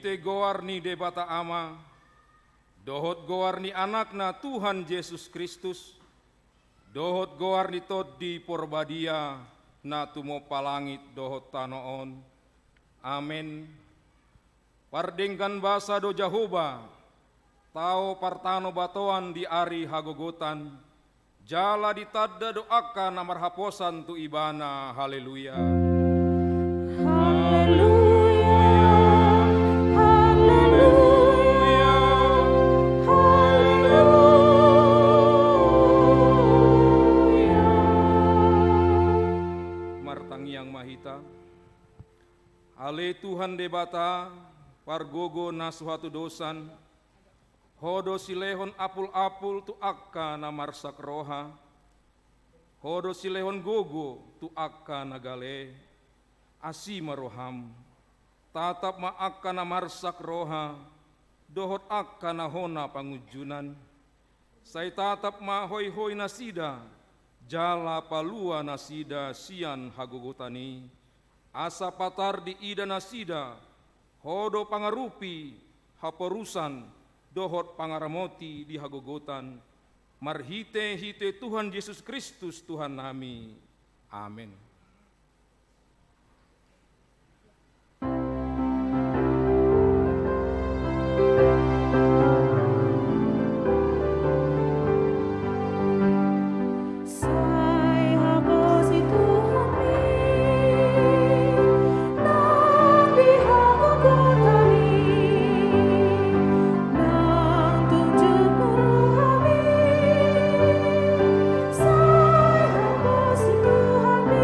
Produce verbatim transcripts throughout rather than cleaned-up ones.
Te goar ni Debata Ama, dohot goar ni Anakna Tuhan Jesus Kristus, dohot goar ni Tondi Porbadia, na tumompa langit dohot tano on. Amen. Pardenggan basa do Jahowa, tao partanobatoan di ari hagogotan, jala ditanda do angka na marhaposan tu Ibana. Haleluya. Haleluya, haleluya, haleluya. Martangiang ma hita. Ale Tuhan Debata, pargogo na so hatudosan, Ho do silehon apul-apul tu angka na marsak roha, Ho do silehon gogo tu angka na gale. Asi ma roham, tatap ma angka na marsak roha, dohot angka na hona pangunjunan. Sai tatap ma hoihoi nasida, jala palua nasida sian hagogotan i, asa patar diida nasida, Ho do pangarupi haporusan dohot pangaramoti di hagogotan, marhite-hite Tuhan Jesus Kristus Tuhannami. Amen. Sai haposi Tuhanmi nang di hagogotan i, nang tunjukmu rohami. Sai haposi Tuhanmi,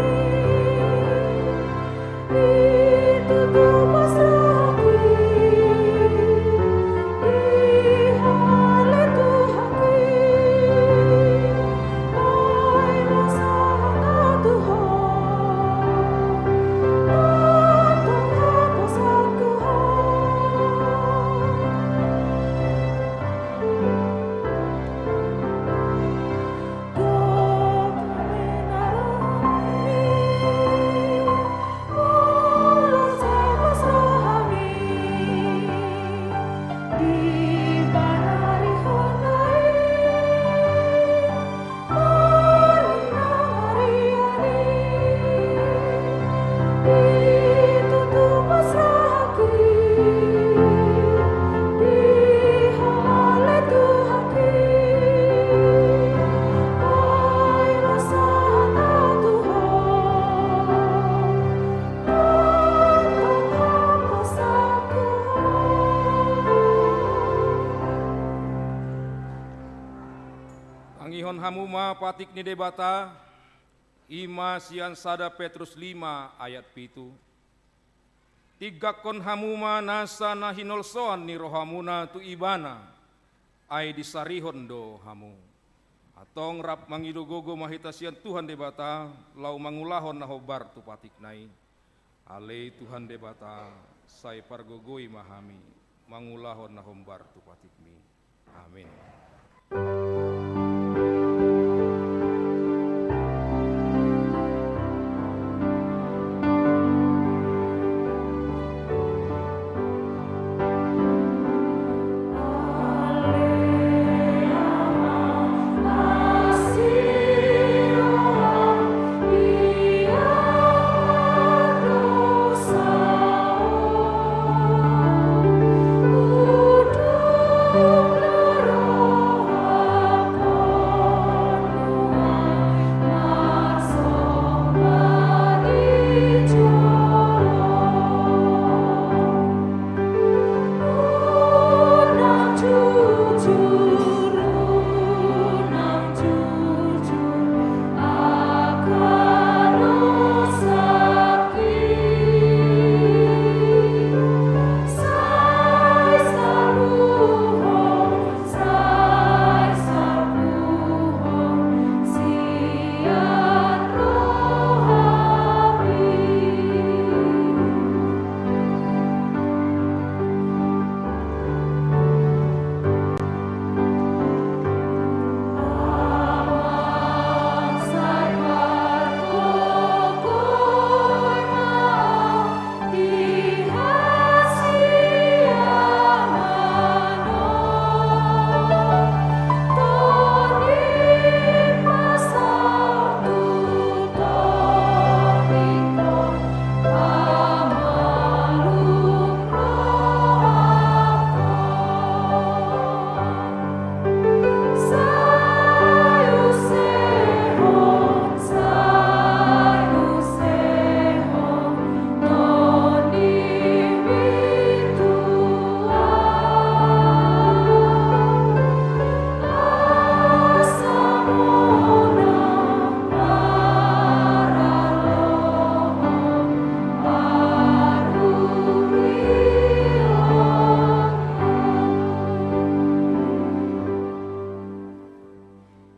Tangihon hamu ma patik ni Debata, i ma sian sada Petrus lima ayat pitu. Tinggakkon hamu ma nasa na hinolsoan ni rohamuna tu Ibana, ai disarihon do hamu. Antong rap mangido gogo ma hita sian Tuhan Debata, laho mangulahon na hombar tu patikna i. Ale Tuhan Debata, sai pargogoi ma hami, mangulahon na hombar tu patikmi. Amin.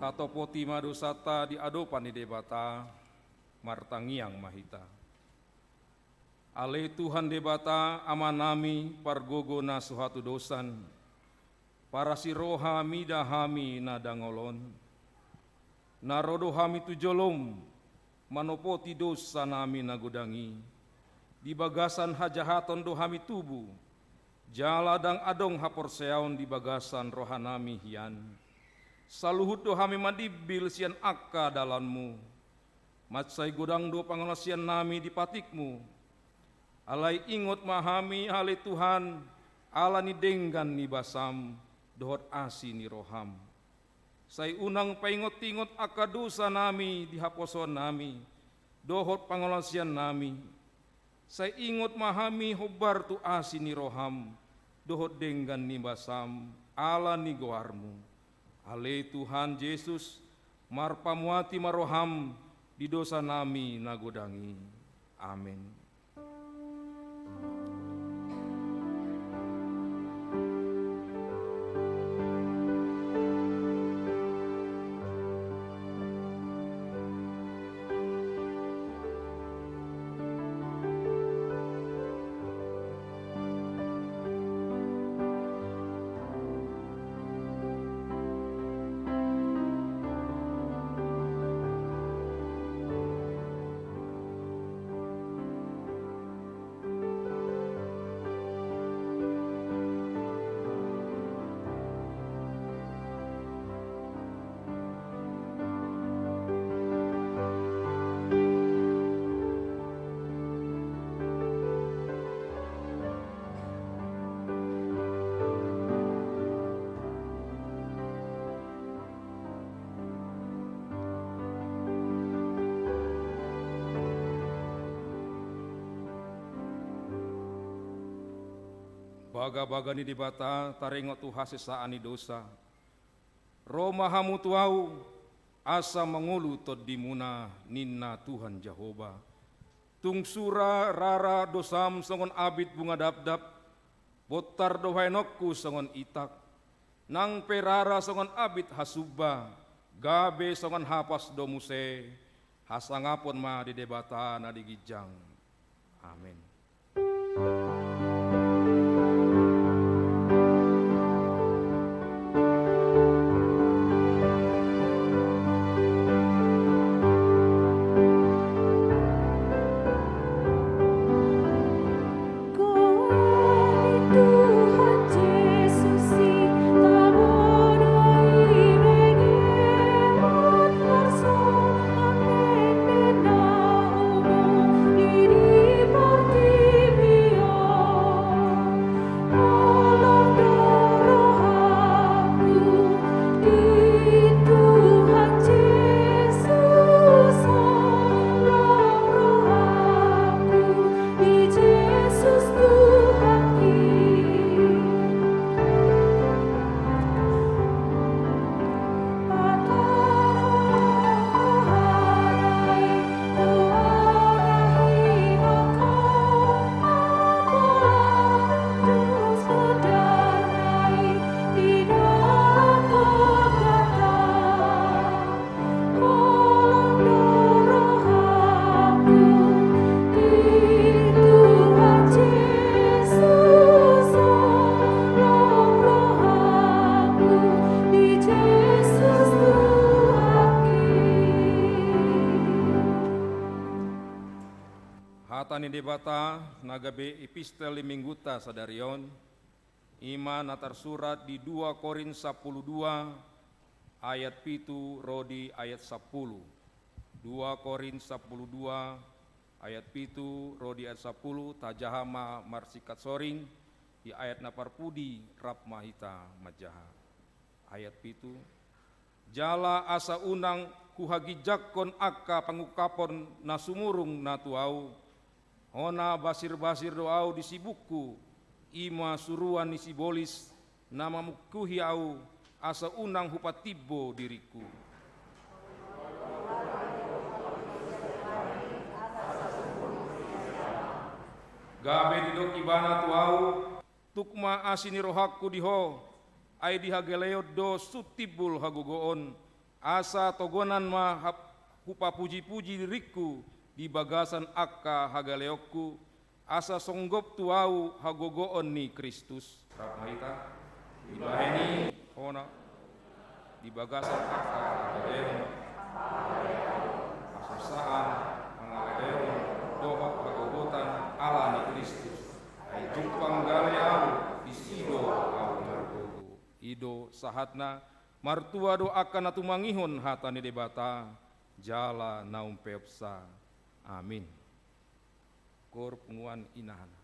Tatopoti ma dosanta di adopan ni Debata, martangiang ma hita. Ale Tuhan Debata, Amanami, pargogo na so hatudosan, parasi roha mida hami na dangol on. Na ro do hami tu jolom, manopoti dosanami na godang i. Di bagasan hajahaton do hami tubu, jala ndang adong haporseaon di bagasan rohanami hian. Saluhut do hami mandimbil sian angka dalanmu. Mansai godang do pangalaosiannami di patikmu. Alai ingot ma hami, ale Tuhan, ala ni denggan ni basam dohot asi ni roham. Sai unang paingot-ingot angka dosanami di haposoannami dohot pangalaosiannami. Sai ingot ma hami hombar tu asi ni roham dohot denggan ni basam ala ni goarmu. Ale Tuhan Jesus, marpamuati ma roham di dosanami na godang i. Amen. Bagabaga ni Debata taringot tu hasesaan ni dosa. Ro ma hamu tu Ahu, asa mangolu tondimuna, ninna Tuhan Jahowa. Tung sura rara dosam songon abit bunga dapdap, bontar do bahenonku songon itak. Nang pe rara songon abit hasumba, gabe songon hapas do muse. Hasangapon ma di Debata na di ginjang. Amen. Hata ni Debata na gabe epistel ni Minggunta sadari on, i ma na tarsurat di dua Korint sampulu dua ayat pitu ro di ayat sampulu. Dua Korint sampulu dua ayat pitu ro di ayat sampulu, tajaha ma marsingkat soring, di ayat na parpudi rap ma hita manjaha. Ayat pitu. Jala asa unang huhaginjangkon angka pangungkapon na sumurung na tu ahu, hona basirbasir do ahu di sibukku, i ma suruan ni sibolis na mamungkuhi ahu, asa unang hupatimbo diringku. Gabe didok ibana tu ahu, tuk ma asi ni rohangku di ho, ai di hagaleon do sun timbul hagogoon, Asa togonan ma hap-, hupapuji-puji diringku di bagasan angka hagaleonku, asa songgop tu ahu hagogoon ni Kristus. Rap ma hita. Dibahen i, hona, di bagasan angka hagaleon, hasusaan, hangaleon, dohot hagogotan ala ni Kristus. Ai jumpang gale ahu, disi do ahu margogo. I do sahatna, martua do angka na tumangihon hata ni Debata, jala na umpeopsa. Amin. Goar punguan inahana.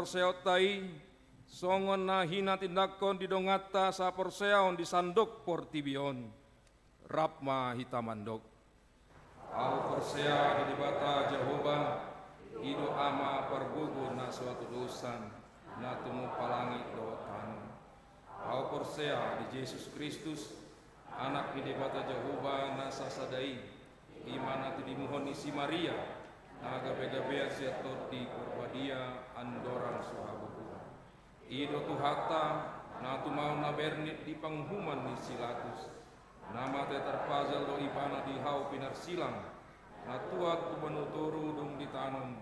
Porseaonta i, songon na hinatindangkon di donganta saporseaon di sandok portibi on, rap ma hita mandok. Ahu porsea di Debata Jahowa, i do Ama pargogo na so hatudosan, na tumompa langit dohot tano. Ahu porsea di Jesus Kristus, Anak ni Debata Jahowa na sasada i, i ma na tinimuhon ni si Maria, na gabegabean sian Tondi Porbadia, andorang so habubuhan. I do Tuhanta, na tumaon na bernit di panguhuman ni si Latus, na mate tarpajal do Ibana di hau pinarsilang, na tuat tu banua toru dung ditanom,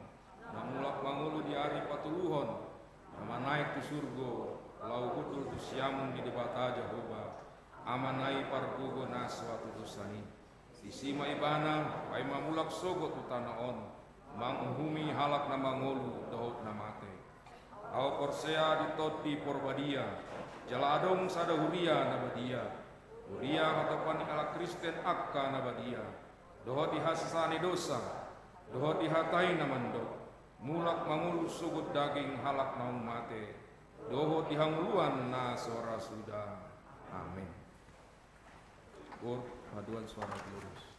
na mulak mangolu di ari patoluhon, na manaek tu surgo, laho hundul tu siamun ni Debata Jahowa, Amana i pargogo na so hatudosan i. Disi ma Ibana paima mulak sogot tu tano on, manguhumi halak na mangolu dohot na mate. Ahu porsea di Tondi Porbadia, jala adong sada huria na badia, huria hatopan ni halak Kristen angka na badia, dohot di hasesaan ni dosa, dohot di hata i na mandok, mulak mangolu sogot daging halak naung mate, dohot di hangoluan na so ra suda. Amen. Boru, paduan suara glorius.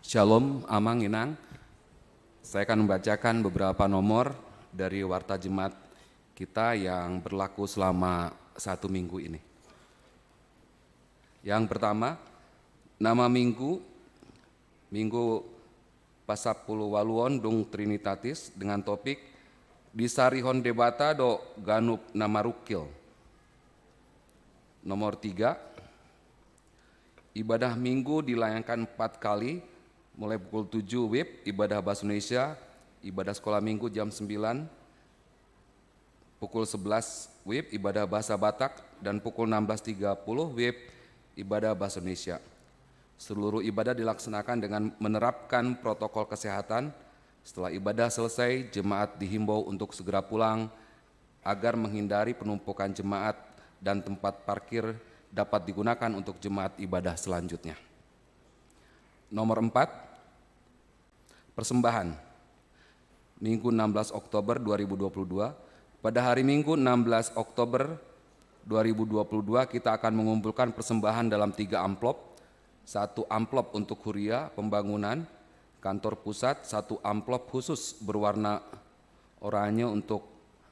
Shalom, Amang, Inang. Saya akan membacakan beberapa nomor dari Warta Jemaat kita yang berlaku selama satu minggu ini. Yang pertama, nama minggu, Minggu pasampuluualuhon dung Trinitatis, dengan topik Disarihon Debata do ganup na marungkil. Nomor tiga, ibadah Minggu dilayangkan empat kali, mulai pukul tujuh WIB, ibadah bahasa Indonesia, ibadah sekolah Minggu jam sembilan, pukul sebelas WIB, ibadah bahasa Batak, dan pukul enam belas tiga puluh WIB, ibadah bahasa Indonesia. Seluruh ibadah dilaksanakan dengan menerapkan protokol kesehatan. Setelah ibadah selesai, jemaat dihimbau untuk segera pulang agar menghindari penumpukan jemaat dan tempat parkir dapat digunakan untuk jemaat ibadah selanjutnya. Nomor empat, persembahan. Minggu enam belas Oktober dua ribu dua puluh dua. Pada hari Minggu enam belas Oktober dua ribu dua puluh dua, kita akan mengumpulkan persembahan dalam tiga amplop. Satu amplop untuk huria pembangunan kantor pusat, satu amplop khusus berwarna oranye untuk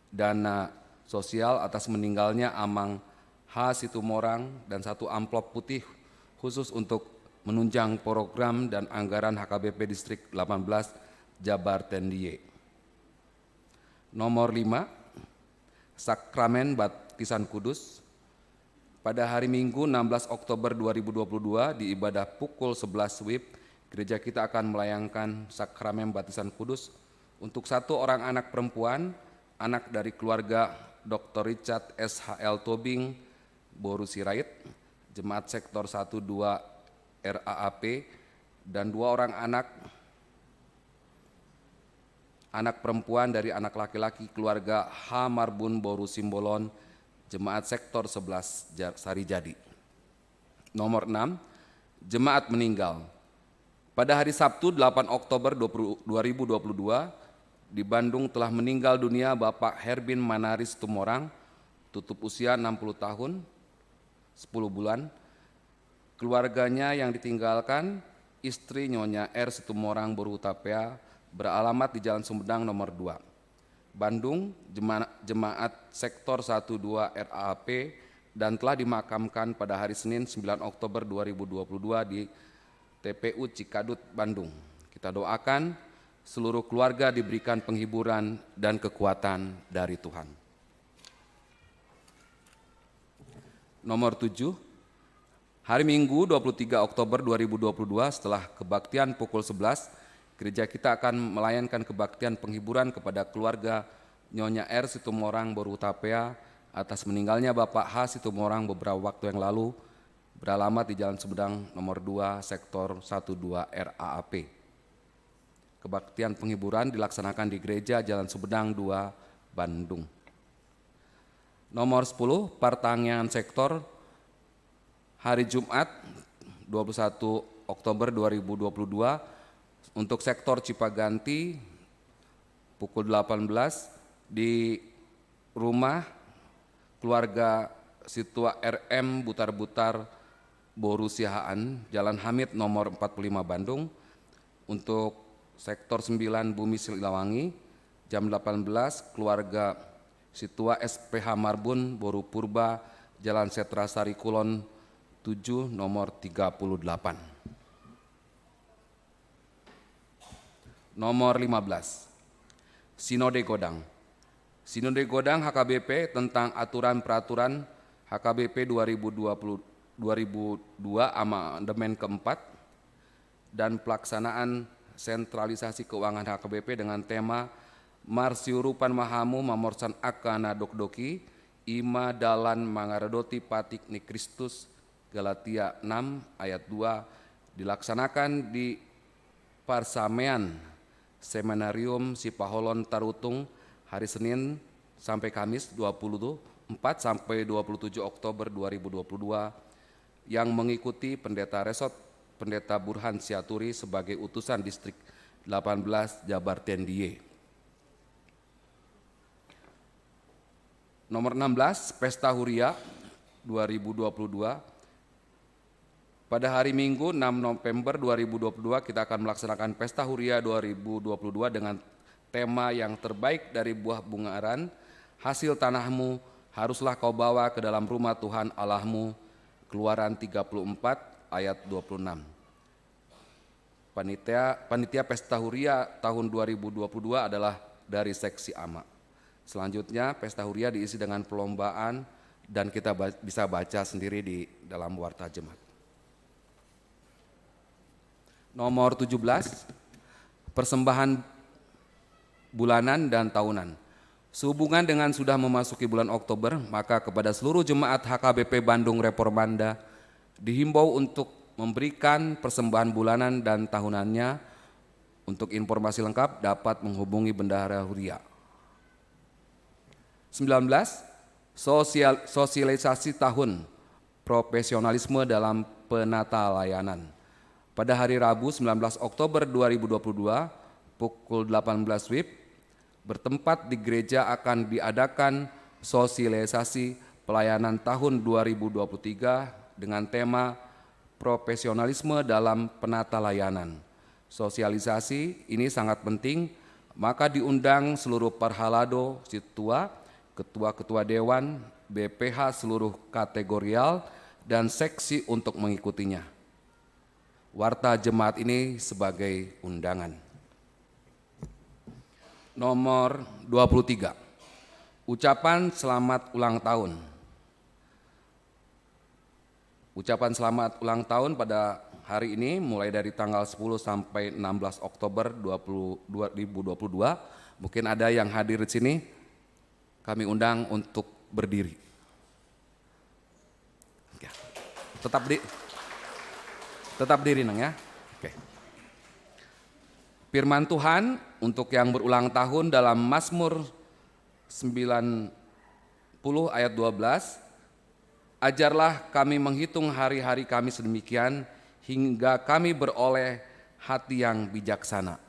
dana sosial atas meninggalnya Amang H. Situmorang, dan satu amplop putih khusus untuk menunjang program dan anggaran H K B P Distrik delapan belas Jabar T N D I E. Nomor lima, Sakramen Baptisan Kudus. Pada hari Minggu enam belas Oktober dua ribu dua puluh dua, di ibadah pukul sebelas WIB, gereja kita akan melayangkan Sakramen Baptisan Kudus untuk satu orang anak perempuan, anak dari keluarga Doktor Richard S H L Tobing, Boru Sirait, jemaat sektor satu dua R A A P, dan dua orang anak, anak perempuan dari anak laki-laki keluarga H. Marbun Boru Simbolon, jemaat sektor sebelas Ja-, Sarijadi. Nomor enam, jemaat meninggal. Pada hari Sabtu, delapan Oktober dua puluh, dua ribu dua puluh dua, di Bandung telah meninggal dunia Bapak Herbin Manaris Tumorang, tutup usia enam puluh tahun, sepuluh bulan. Keluarganya yang ditinggalkan, istri Nyonya R. Situmorang Boru Hutapea, beralamat di Jalan Sumedang nomor dua, Bandung, jema-, jemaat sektor satu dua R A A P, dan telah dimakamkan pada hari Senin, sembilan Oktober dua ribu dua puluh dua, di T P U Cikadut, Bandung. Kita doakan seluruh keluarga diberikan penghiburan dan kekuatan dari Tuhan. Nomor tujuh, hari Minggu, dua puluh tiga Oktober dua ribu dua puluh dua, setelah kebaktian pukul sebelas, gereja kita akan melayangkan kebaktian penghiburan kepada keluarga Nyonya R. Situmorang Boru Hutapea atas meninggalnya Bapak H. Situmorang beberapa waktu yang lalu, beralamat di Jalan Sumedang nomor dua, sektor satu dua R A A P. Kebaktian penghiburan dilaksanakan di Gereja Jalan Sumedang dua, Bandung. Nomor sepuluh, pertangiangan sektor, hari Jumat, dua puluh satu Oktober dua ribu dua puluh dua, untuk sektor Cipaganti, pukul delapan belas, di rumah keluarga Situa R M Butar-Butar Boru Siahaan, Jalan Hamid nomor empat puluh lima, Bandung. Untuk sektor sembilan Bumi Siliwangi, jam delapan belas, keluarga Situa S P H Marbun Boru Purba, Jalan Setra Sari Kulon tujuh, nomor tiga puluh delapan. Nomor lima belas, Sinode Godang. Sinode Godang H K B P tentang aturan peraturan H K B P dua ribu dua puluh, dua ribu dua, amandemen keempat, dan pelaksanaan sentralisasi keuangan H K B P dengan tema Marsiurupan ma hamu mamorsan angka na dokdok i, i ma dalan mangaradoti patik ni Kristus, Galatia enam ayat dua, dilaksanakan di Parsamean Seminarium Sipaholon Tarutung, hari Senin sampai Kamis, dua puluh empat sampai dua puluh tujuh Oktober dua ribu dua puluh dua, yang mengikuti Pendeta Resort, Pendeta Burhan Siaturi, sebagai utusan Distrik delapan belas Jabar T N D I E. Nomor enam belas, Pesta Huria dua ribu dua puluh dua. Pada hari Minggu, enam November dua ribu dua puluh dua, kita akan melaksanakan Pesta Huria dua ribu dua puluh dua dengan tema yang terbaik dari buah bungaran, hasil tanahmu, haruslah kau bawa ke dalam rumah Tuhan Allahmu. Keluaran tiga puluh empat ayat dua puluh enam. Panitia, panitia Pesta Huria tahun dua ribu dua puluh dua adalah dari Seksi Ama. Selanjutnya, Pesta Huria diisi dengan perlombaan dan kita ba-, bisa baca sendiri di dalam Warta Jemaat. Nomor tujuh belas, persembahan bulanan dan tahunan. Sehubungan dengan sudah memasuki bulan Oktober, maka kepada seluruh jemaat H K B P Bandung Reformanda dihimbau untuk memberikan persembahan bulanan dan tahunannya. Untuk informasi lengkap dapat menghubungi Bendahara Huria. Sembilan belas, sosial-, sosialisasi tahun profesionalisme dalam penata layanan. Pada hari Rabu, sembilan belas Oktober dua ribu dua puluh dua, pukul delapan belas W I B, bertempat di gereja, akan diadakan sosialisasi pelayanan tahun dua ribu dua puluh tiga dengan tema profesionalisme dalam penata layanan. Sosialisasi ini sangat penting, maka diundang seluruh parhalado, sintua, ketua-ketua dewan, B P H seluruh kategorial, dan seksi untuk mengikutinya. Warta jemaat ini sebagai undangan. Nomor dua puluh tiga. Ucapan selamat ulang tahun. Ucapan selamat ulang tahun pada hari ini, mulai dari tanggal sepuluh sampai enam belas Oktober dua puluh, dua ribu dua puluh dua. Mungkin ada yang hadir di sini, kami undang untuk berdiri. Ya. Tetap di, tetap diri, Nang, ya. Oke. Firman Tuhan untuk yang berulang tahun dalam Mazmur sembilan puluh ayat dua belas, "Ajarlah kami menghitung hari-hari kami sedemikian, hingga kami beroleh hati yang bijaksana.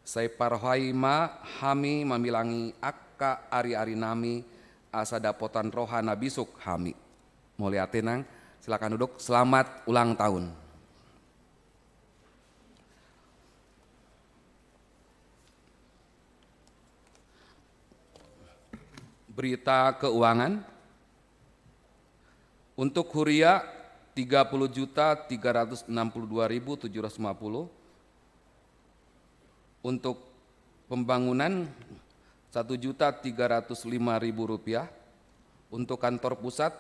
Sai parrohai ma hami mamilangi angka ari-ari nami, asa dapotan roha na bisuk hami." Mauliate, Nang. Silakan duduk. Selamat ulang tahun. Berita keuangan. Untuk huria, tiga puluh juta tiga ratus enam puluh dua ribu tujuh ratus lima puluh. Untuk pembangunan, satu juta tiga ratus lima ribu rupiah. Untuk kantor pusat,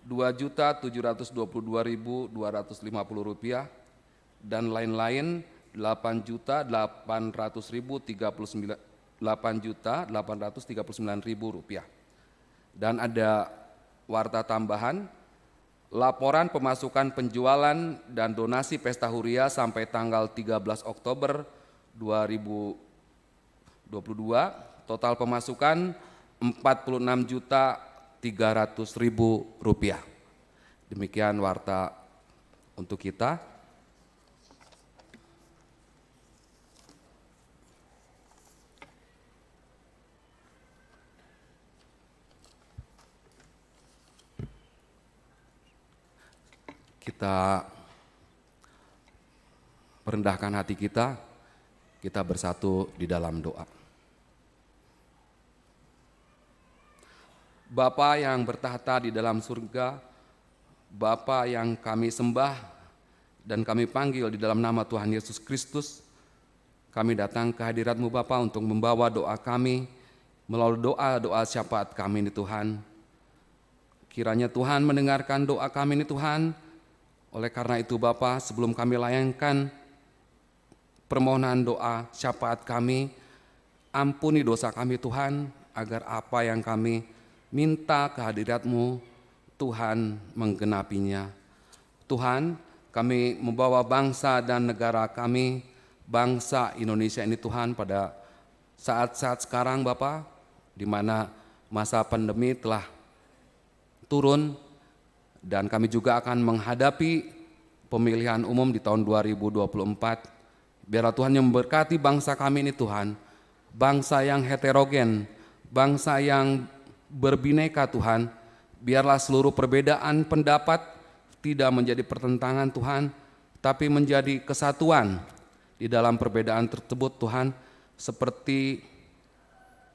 dua juta tujuh ratus dua puluh dua ribu dua ratus lima puluh rupiah. Dan lain-lain, delapan juta delapan ratus ribu tiga puluh sembilan, delapan juta delapan ratus tiga puluh sembilan ribu rupiah. Dan ada warta tambahan, laporan pemasukan penjualan dan donasi Pesta Huria sampai tanggal tiga belas Oktober dua ribu dua puluh dua, total pemasukan empat puluh enam juta tiga ratus ribu rupiah. Demikian warta untuk kita. Kita merendahkan hati kita, kita bersatu di dalam doa. Bapa yang bertahta di dalam surga, Bapa yang kami sembah dan kami panggil di dalam nama Tuhan Yesus Kristus, kami datang ke hadirat-Mu, Bapa, untuk membawa doa kami melalui doa-doa syafaat kami ini, Tuhan. Kiranya Tuhan mendengarkan doa kami ini, Tuhan. Oleh karena itu, Bapa, sebelum kami layangkan permohonan doa syafaat kami, ampuni dosa kami, Tuhan, agar apa yang kami minta ke hadirat-Mu, Tuhan, menggenapinya. Tuhan, kami membawa bangsa dan negara kami, bangsa Indonesia ini, Tuhan, pada saat-saat sekarang, Bapa, di mana masa pandemi telah turun, dan kami juga akan menghadapi pemilihan umum di tahun dua ribu dua puluh empat. Biarlah Tuhan yang memberkati bangsa kami ini, Tuhan, bangsa yang heterogen, bangsa yang berbineka, Tuhan. Biarlah seluruh perbedaan pendapat, tidak menjadi pertentangan, Tuhan, tapi menjadi kesatuan di dalam perbedaan tersebut, Tuhan, seperti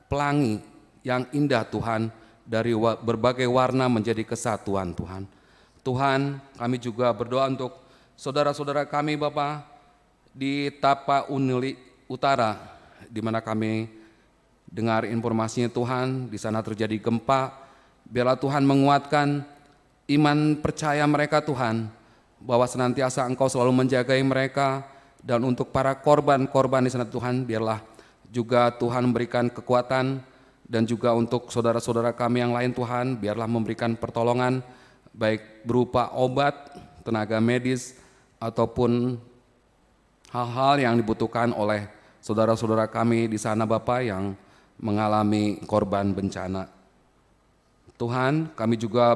pelangi yang indah, Tuhan, dari wa-, berbagai warna menjadi kesatuan, Tuhan. Tuhan, kami juga berdoa untuk saudara-saudara kami, Bapa, di Tapa Unili Utara, di mana kami dengar informasinya, Tuhan, di sana terjadi gempa. Biarlah Tuhan menguatkan iman percaya mereka, Tuhan, bahwa senantiasa Engkau selalu menjagai mereka, dan untuk para korban-korban di sana, Tuhan, biarlah juga Tuhan memberikan kekuatan, dan juga untuk saudara-saudara kami yang lain, Tuhan, biarlah memberikan pertolongan, baik berupa obat, tenaga medis, ataupun hal-hal yang dibutuhkan oleh saudara-saudara kami di sana, Bapa, yang mengalami korban bencana. Tuhan, kami juga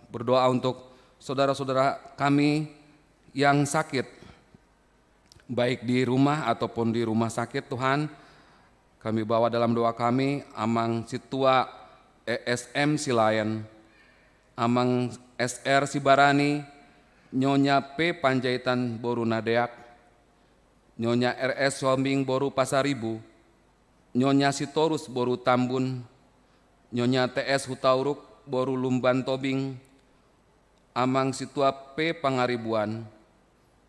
berdoa untuk saudara-saudara kami yang sakit, baik di rumah ataupun di rumah sakit, Tuhan. Kami bawa dalam doa kami, Amang Sintua E S M Silaen, Amang S R Sibarani, Nyonya P Panjaitan boru Nadeak, Nyonya R S Sihombing boru Pasaribu, Nyonya Sitorus boru Tambun, Nyonya T S Hutauruk boru Lumban Tobing, Amang Sintua P Pangaribuan,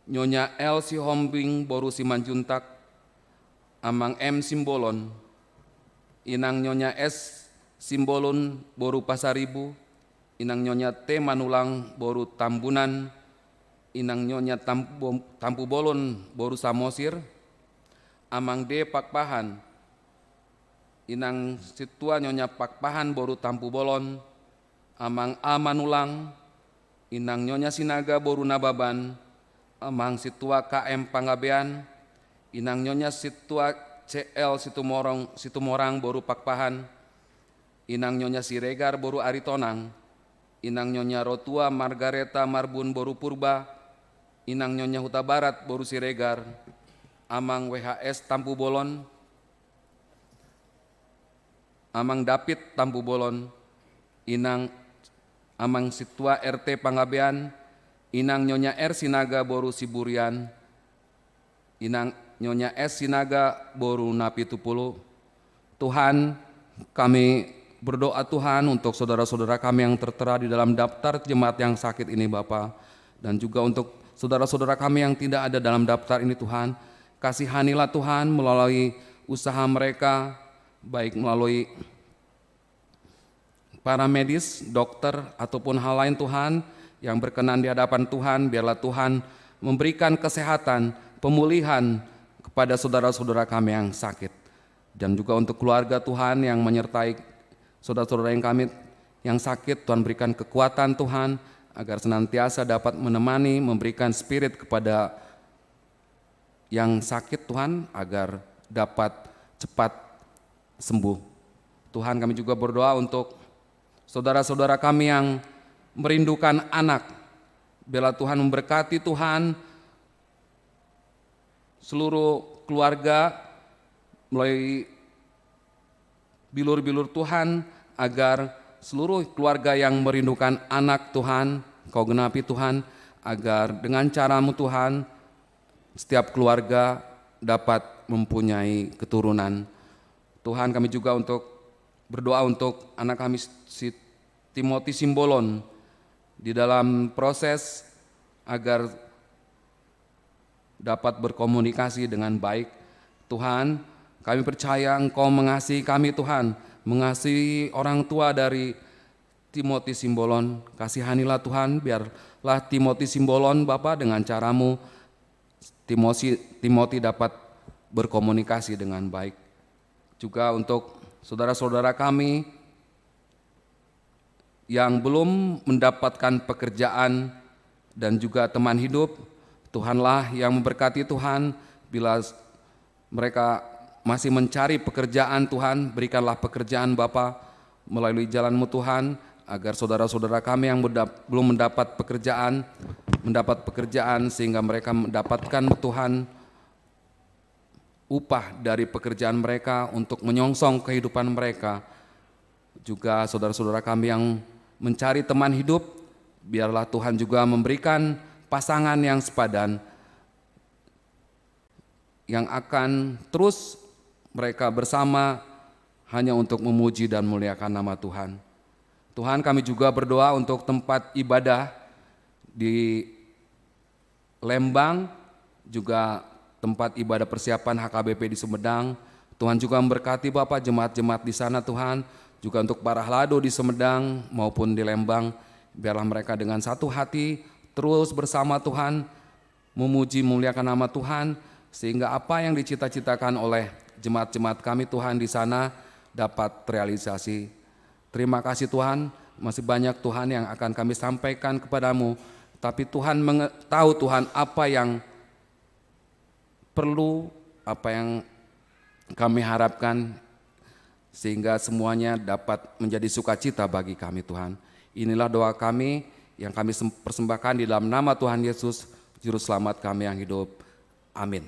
Nyonya L Sihombing boru Simanjuntak, Amang M Simbolon, Inang Nyonya S Simbolon boru Pasaribu, Inang Nyonya T Manulang boru Tambunan, Inang Nyonya Tampu-, Tampubolon boru Samosir, Amang D Pakpahan, Inang Sintua Nyonya Pakpahan boru Tampubolon, Amang A Manulang, Inang Nyonya Sinaga boru Nababan, Amang Sintua K M Panggabean, Inang Nyonya Sintua C L Situmorong, Situmorang boru Pakpahan, Inang Nyonya Siregar boru Aritonang, Inang Nyonya Rotua Margareta Marbun boru Purba, Inang Nyonya Hutabarat boru Siregar, Amang W H S Tampubolon, Amang David Tampubolon, Inang, Amang Sintua R T Panggabean, Inang Nyonya R Sinaga boru Siburian, Inang Nyonya S Sinaga boru Napitupulu. Tuhan, kami berdoa, Tuhan, untuk saudara-saudara kami yang tertera di dalam daftar jemaat yang sakit ini, Bapa, dan juga untuk saudara-saudara kami yang tidak ada dalam daftar ini, Tuhan. Kasihanilah, Tuhan, melalui usaha mereka, baik melalui para medis, dokter, ataupun hal lain, Tuhan, yang berkenan di hadapan Tuhan, biarlah Tuhan memberikan kesehatan, pemulihan kepada saudara-saudara kami yang sakit. Dan juga untuk keluarga, Tuhan, yang menyertai saudara-saudara yang kami yang sakit, Tuhan, berikan kekuatan, Tuhan, agar senantiasa dapat menemani, memberikan spirit kepada yang sakit, Tuhan, agar dapat cepat sembuh. Tuhan, kami juga berdoa untuk saudara-saudara kami yang merindukan anak. Biarlah Tuhan memberkati, Tuhan, seluruh keluarga melalui bilur-bilur, Tuhan, agar seluruh keluarga yang merindukan anak, Tuhan, Kau genapi, Tuhan, agar dengan cara-Mu, Tuhan, setiap keluarga dapat mempunyai keturunan. Tuhan, kami juga untuk berdoa untuk anak kami, si Timothy Simbolon, di dalam proses agar dapat berkomunikasi dengan baik. Tuhan, kami percaya Engkau mengasihi kami, Tuhan, mengasihi orang tua dari Timothy Simbolon. Kasihanilah, Tuhan, biarlah Timothy Simbolon, Bapa, dengan cara-Mu, Timothy, Timothy dapat berkomunikasi dengan baik. Juga untuk saudara-saudara kami yang belum mendapatkan pekerjaan dan juga teman hidup, Tuhanlah yang memberkati, Tuhan. Bila s-, mereka masih mencari pekerjaan, Tuhan, berikanlah pekerjaan, Bapa, melalui jalan-Mu, Tuhan, agar saudara-saudara kami yang mendap-, belum mendapat pekerjaan, mendapat pekerjaan, sehingga mereka mendapatkan, Tuhan, upah dari pekerjaan mereka untuk menyongsong kehidupan mereka. Juga saudara-saudara kami yang mencari teman hidup, Biarlah Tuhan juga memberikan pasangan yang sepadan, yang akan terus mereka bersama hanya untuk memuji dan memuliakan nama Tuhan. Tuhan, kami juga berdoa untuk tempat ibadah di Lembang, juga tempat ibadah persiapan H K B P di Sumedang. Tuhan juga memberkati Bapak jemaat-jemaat di sana, Tuhan, juga untuk para halado di Sumedang maupun di Lembang. Biarlah mereka dengan satu hati terus bersama Tuhan, memuji, memuliakan nama Tuhan, sehingga apa yang dicita-citakan oleh jemaat-jemaat kami, Tuhan, di sana dapat terrealisasi. Terima kasih, Tuhan, masih banyak, Tuhan, yang akan kami sampaikan kepada-Mu, tapi Tuhan menge-, tahu, Tuhan, apa yang perlu, apa yang kami harapkan, sehingga semuanya dapat menjadi sukacita bagi kami, Tuhan. Inilah doa kami yang kami sem-, persembahkan di dalam nama Tuhan Yesus, Juru Selamat kami yang hidup. Amin.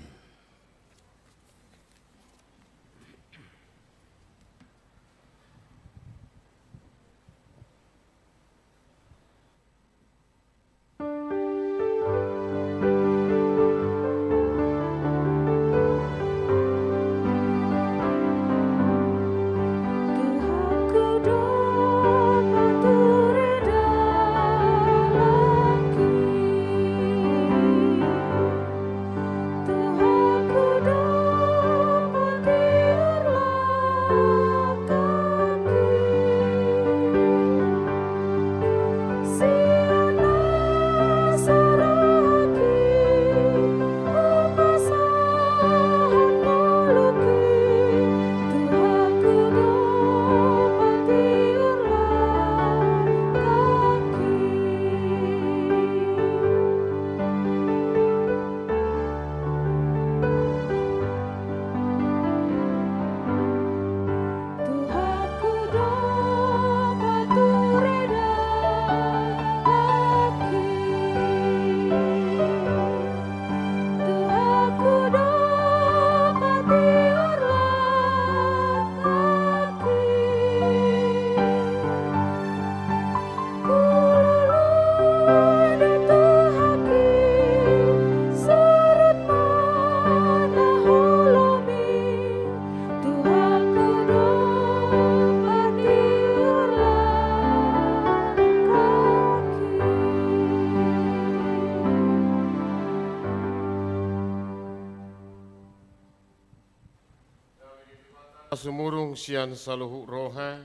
Sumurung sian saluhut roha,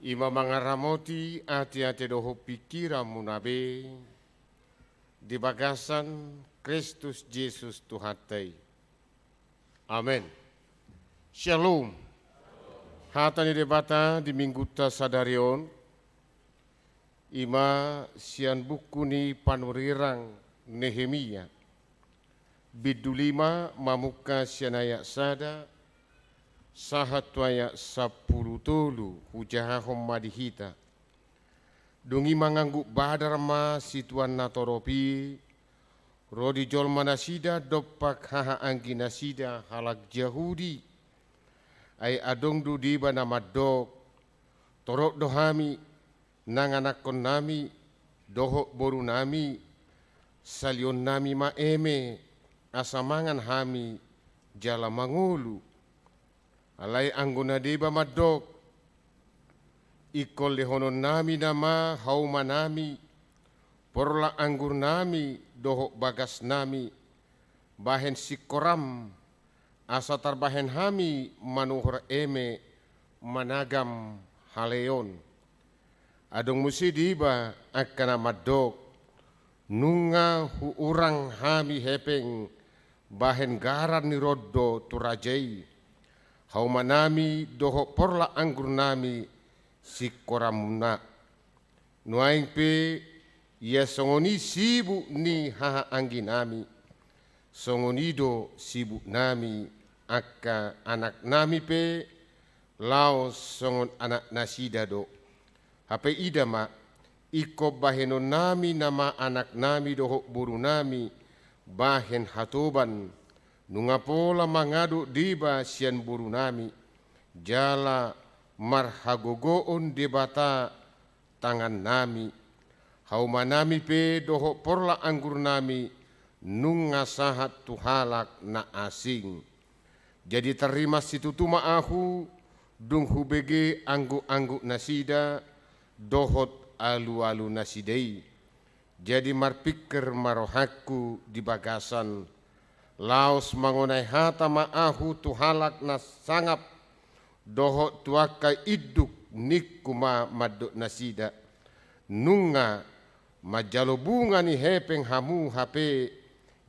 i ma mangaramoti ateate dohot pingkiranmuna be di bagasan Kristus Jesus Tuhanta i. Amen. Shalom. Hata ni Debata di Minggunta sadari on, i ma sian buku ni panurirang Nehemia, bindu lima, mamungka sian ayat sada sahat tu ayat sampulu tolu. Hujahahon ma di hita. Dung i mangangguk badar ma situan na torop i ro di jolma nasida dompak hahaanggi nasida halak Jahudi. Ai adong do deba na mandok, torop do hami, nang anakkonnami dohot borunami, salionnami ma eme, asa mangan hami jala mangolu. Alai anggo na deba mandok, ingkon lehononnami nama haumanami, porlak anggurnami dohot bagasnami, bahen singkoram, asa tarbahen hami manuhor eme managam haleon. Adong muse deba angka na mandok, nunga huurang hami hepeng bahen garar ni rondo tu raja i, haumanami dohot porlak anggurnami singkoramuna. Nuaeng pe, ia songon i sibuk ni hahaangginami, songon i do sibuknami, angka anaknami pe laos songon anaknasida do. Hape ida ma, ingkon bahenonnami nama anaknami dohot borunami bahen hatoban, nunga pola mangadok deba sian borunami, jala marhagogoon Debata tangannami. Haumanami pe dohot porlak anggurnami nunga sahat tu halak na asing. Jadi tarrimas situtu ma ahu, dung hubege angguk-angguk nasida dohot alu-alu nasida i. Jadi marpingkir ma rohangku di bagasan, laos mangonai hata ma ahu tu halak na sangap dohot tu angka induk, ningku ma mandok nasida: Nunga manjalo bunga ni hepeng hamu hape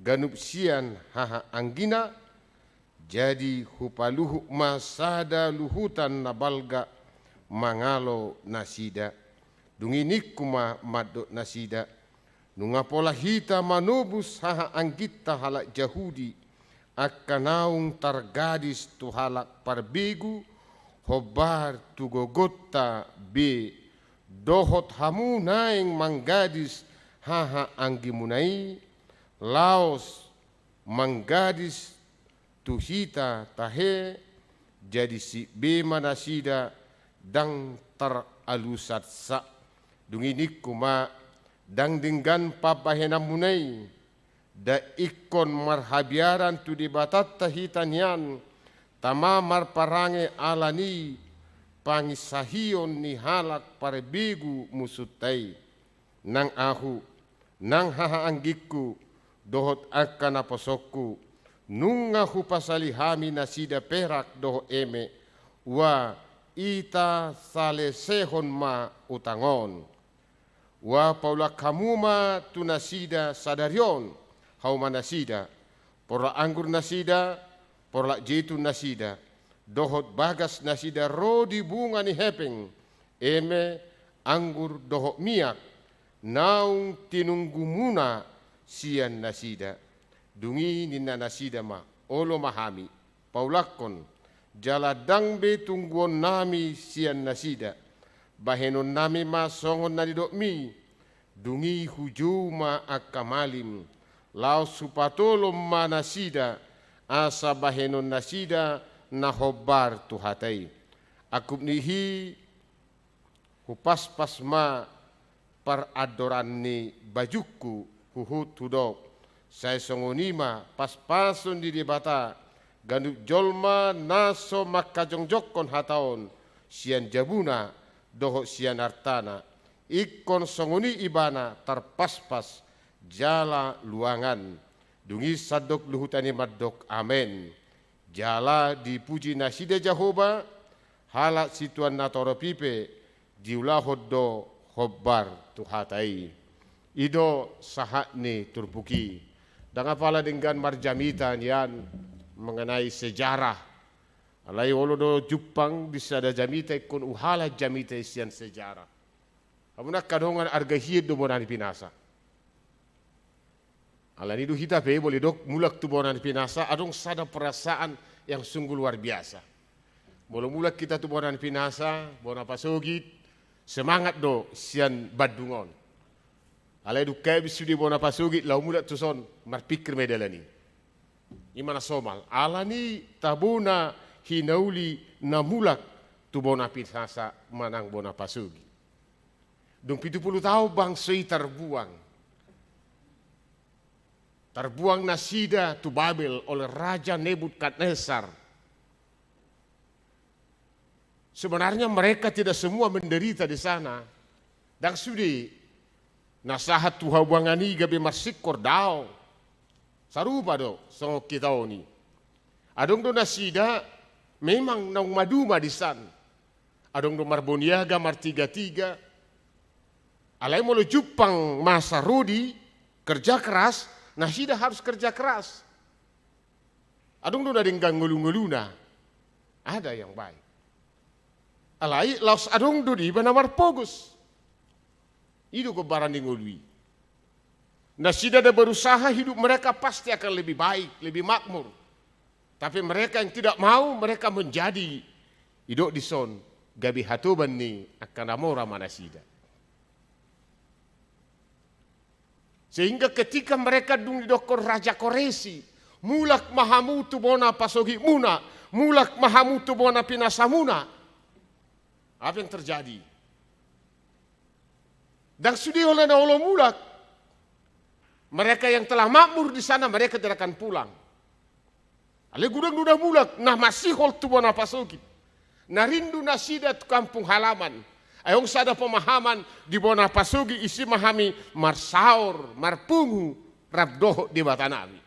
ganup sian hahaanggina? Jadi hupaluhut ma sada luhutan na balga mangalo nasida. Dung i ningku ma mandok nasida: Nunga pola hita manobus hahaangginta halak Jahudi, angka naung targadis tu halak parbegu, hombar tu gogonta be, dohot hamu naeng manggadis hahaanggimuna i, laos manggadis tu hita tahe? Jadi sip be ma nasida, ndang taralusansa. Dung i ningku ma: Ndang denggan pambahenanmuna i. Nda ingkon marhabiaran tu Debatanta hita nian, tama marparange ala ni panginsahion ni halak parbegu musunta i. Nang ahu, nang hahaanggingku, dohot angka naposongku, nunga hupasali hami nasida perak dohot eme, ua ita salesehon ma utang on. Ua paulak hamu ma tu nasida sadari on, hauma nasida, porlak anggur nasida, porlak jetun nasida, dohot bagas nasida ro di bunga ni hepeng, eme, anggur dohot miak, naung tinunggumuna sian nasida. Dung i ninna nasida ma: Olo ma hami, paulakkon, jala ndang be tungguonnami sian nasida. Bahenonnami ma songon na nidokmi. Dung i hujou ma angka malim, laos hupatolon ma nasida, asa bahenon nasida na hombar tu hata i. Angkup ni i, hupaspas ma parandoran ni bajungku, huhut hudok: Sai songon i ma paspason ni Debata ganup jolma na so mangkajongjongkon hata on sian jabuna dohot sian artana. Ingkon songon i ibana tarpaspas jala luangan. Dung i sandok luhutan i mandok: Amen. Jala dipuji nasida Jahowa, halak situan na torop i pe diulahon do hombar tu hata i. I do sahat ni turpuk i. Ndang apala denggan marjamita nian mengenai sejarah. Alai olo do jumpang di sada jamita ingkon huhalak jamita i sian sejarah. Hamu na angka dongan, arga hian do bona ni pinasa. Alani do hita pe boi didok mulak tu bona ni pinasa, adong sada perasaan yang sungguh luar biasa. Molo mulak hita tu bona ni pinasa, bona pasogit, semangat do sian bandung on. Alai dung habis sude bona pasogit laho mulak tuson, marpingkir ma i dalan i. I ma na somal, alani tabo na hinauli na mulak tu bona pinasa manang bona pasogit. Dung pitu pulu taon bangso i tarbuang. Tarbuang nasida tu Babel oleh Raja Nebukadnesar. Sebenarnya mereka tidak semua menderita di sana. Ndang sude na sahat tu habuangan i gabe marsingkor, daong. Sarupa do songon hita on i. Adong do nasida memang naung maduma di san. Adong do marboniaga, martigatiga. Alai molo jumpang masa rodi, kerja keras, nasida harus kerja keras. Adong do na denggan ngolungoluna. Ada yang baik. Alai laos adong do di iba na marpogos. I do gombaran ni ngolu i. Nasida na berusaha hidup mereka pasti akan lebih baik, lebih makmur. Tapi mereka yang tidak mau, mereka menjadi, didok dison, gabe hatoban ni angka na mora ma nasida. Sehingga ketika mereka dung didokkon Raja Koresi, mulak ma hamu tu bona pasogitmuna, mulak ma hamu tu bona pinasamuna. Apa yang terjadi? Ndang sude holan na olo mulak. Mereka yang telah makmur di sana, mereka tidak akan pulang. Alai godang do na mulak, na masihol tu bona pasogit. Na rindu nasida tu kampung halaman. Ai adong sada pemahaman, di bona pasogit i si ma hami marsaor, marpungu, rap dohot Debatanami.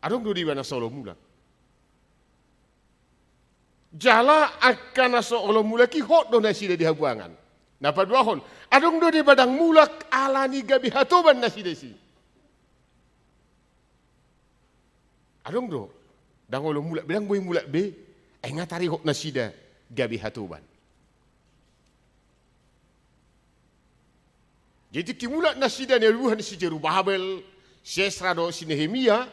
Adong do deba na so olo mulak. Jala angka na so olo mulak i hot do nasida di habuangan. Na paduahon, adong do deba ndang mulak alani gabe hatoban nasida i si. Adong do, ndang olo mulak be, ndang boi mulak be, ai nga tarihot nasida gabe hatoban. Jadi tingki mulak nasida na niuluhon si Jerubabel, si Esra dohot si Nehemia,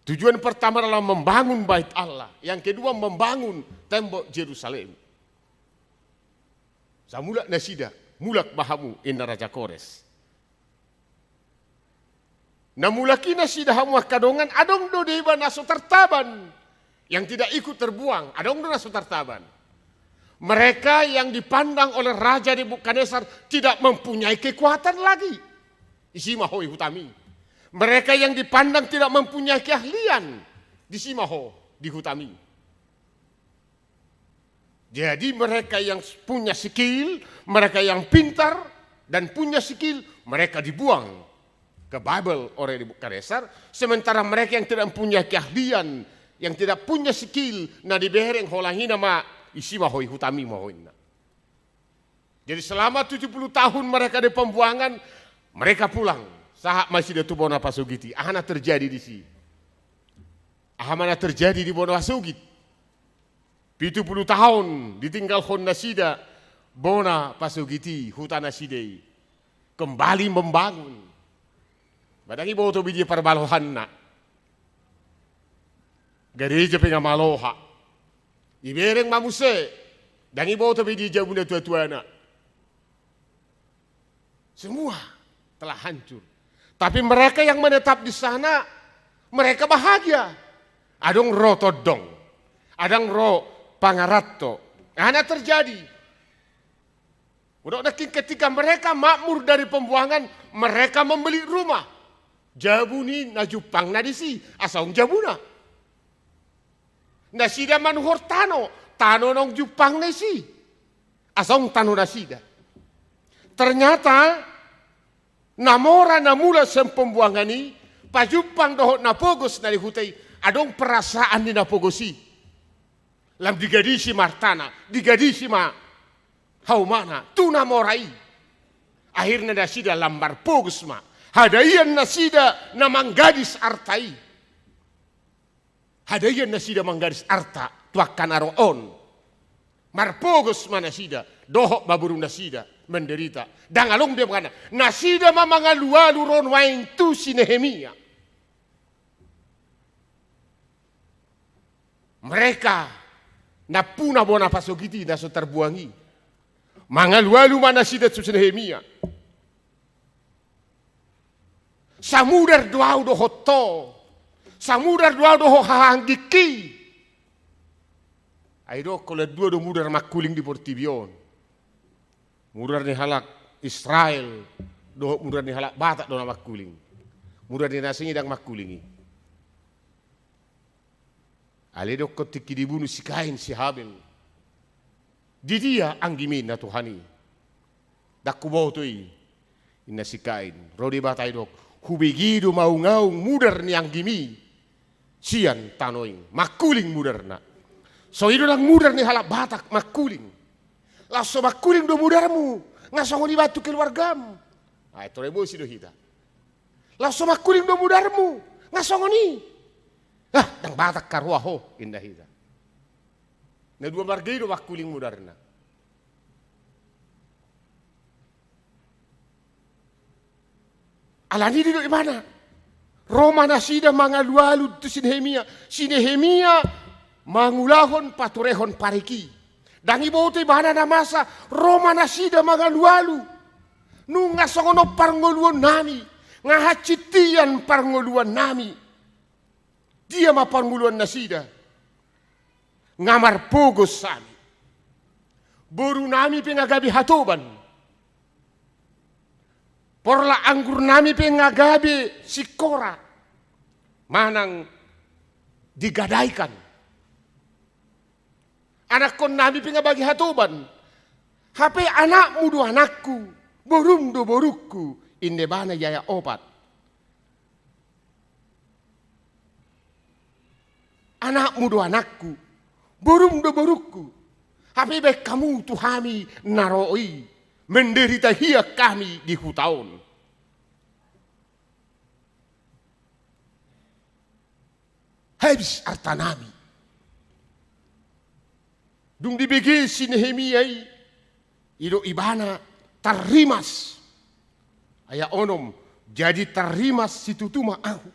tujuan pertama adalah membangun bait Allah, yang kedua membangun tembok Jerusalem. Sai mulak nasida, mulak ma hamu, inna Raja Kores. Na mulak i nasida hamu angka dongan, adong do deba na so tartaban. Yang tidak ikut terbuang, adong do na so tartaban. Mereka yang dipandang oleh Raja Nebukadnezar tidak mempunyai kekuatan lagi. Disi ma ho di hutami. Mereka yang dipandang tidak mempunyai keahlian. Disi ma ho di hutami. Jadi mereka yang punya skill, mereka yang pintar dan punya skill, mereka dibuang ke Babel oleh Nebukadnezar, sementara mereka yang tidak punya keahlian, yang tidak punya skill, na dibereng holan i nama, disi ma ho di hutami ma ho inna. Jadi selama tujuh puluh tahun mereka di pembuangan, mereka pulang. Sahat ma nasida tu bona pasogit i. Aha na terjadi disi? Aha ma na terjadi di bona pasogit? Pitu puluh taon ditinggalhon nasida bona pasogit i, huta nasida i. Kembali membangun. Ba ndang iboto be dia parbalohanna. Gareja pe nga maloha. Ibereng ma muse. Ndang iboto be dia jabu natuatuana. Semua telah hancur. Tapi mereka yang menetap di sana, mereka bahagia. Adong ro tondong, adong ro pangaranto. Aha na terjadi? Molo nangkin ketika mereka makmur dari pembuangan, mereka membeli rumah. Jabu ni na jumpangna disi, asa adong jabuna. Nasida manuhor tano, tano naung jumpangna disi. Asa adong tano nasida. Ternyata na mora na mulak sian pembuangan i, pajumpang dohot na pogos na di huta i, adong perasaan ni na pogos i. Lam digadisi ma artana, digadisi ma haumana tu na mora i. Akhirna nasida lam marpogos ma. Hadaian nasida na manggadis arta i. Hadaian nasida manggadis arta tu angka na ro on. Marpogos ma nasida, dohot ma boru nasida menderita. Ndang adong be angka na, nasida ma mangalualu ro nuaeng tu si Nehemia. Mereka nampuna bona pasogit i na so tarbuang i. Mangalualu ma nasida tu si Nehemia. Samudar do ahu dohot ho. Samudar do ahu dohot hahaanggingki. Ai didok holan dua do mudar mangkuling di portibi on. Mudar ni halak Israel dohot mudar ni halak Batak do na mangkuling. Mudar ni na asing i ndang mangkuling i. Alai didok tingki dibunu si Kain si Habel. Di dia anggim i na Tuhan i? Ndang huboto i. Inna si Kain, ro Debata didok, hubege do maungaung mudar ni anggim i sian tano i, mangkuling mudarna. Songon i do nang mudar ni halak Batak mangkuling. Laos so mangkuling do mudarmu, nga songon i ma tu keluargam. Ai tore bosi do hita. Laos so mangkuling do mudarmu, nga songon i. Ah, ndang Batak haroa ho, inna hita. Na dua marga i do mangkuling mudarna. Alani i didok ibana. Ro ma nasida mangalualu tu si Nehemia. Si Nehemia mangulahon paturehon parik i. Ndang iboto ibana na masa, ro ma nasida mangalualu. Nunga songon on parngoluonnami, nga hansit hian parngoluonnami. Dia ma parngoluon nasida? Nga marpogos hami. Borunami pe nga gabe hatoban. Porlak anggurnami pe nga gabe singkorak manang digadaikan. Anakkonnami pe nga bagi hatoban. Hape anakmu do anakku, borum do borungku, inna ibana i ayat opat. Anakmu do anakku, borum do borungku. Hape baen hamu tu hami na ro i, menderita hian hami di huta on. Habis artanami. Dung dibege si Nehemia i, didok ibana tarrimas. Ayat onom, jadi tarrimas situtu ma ahu.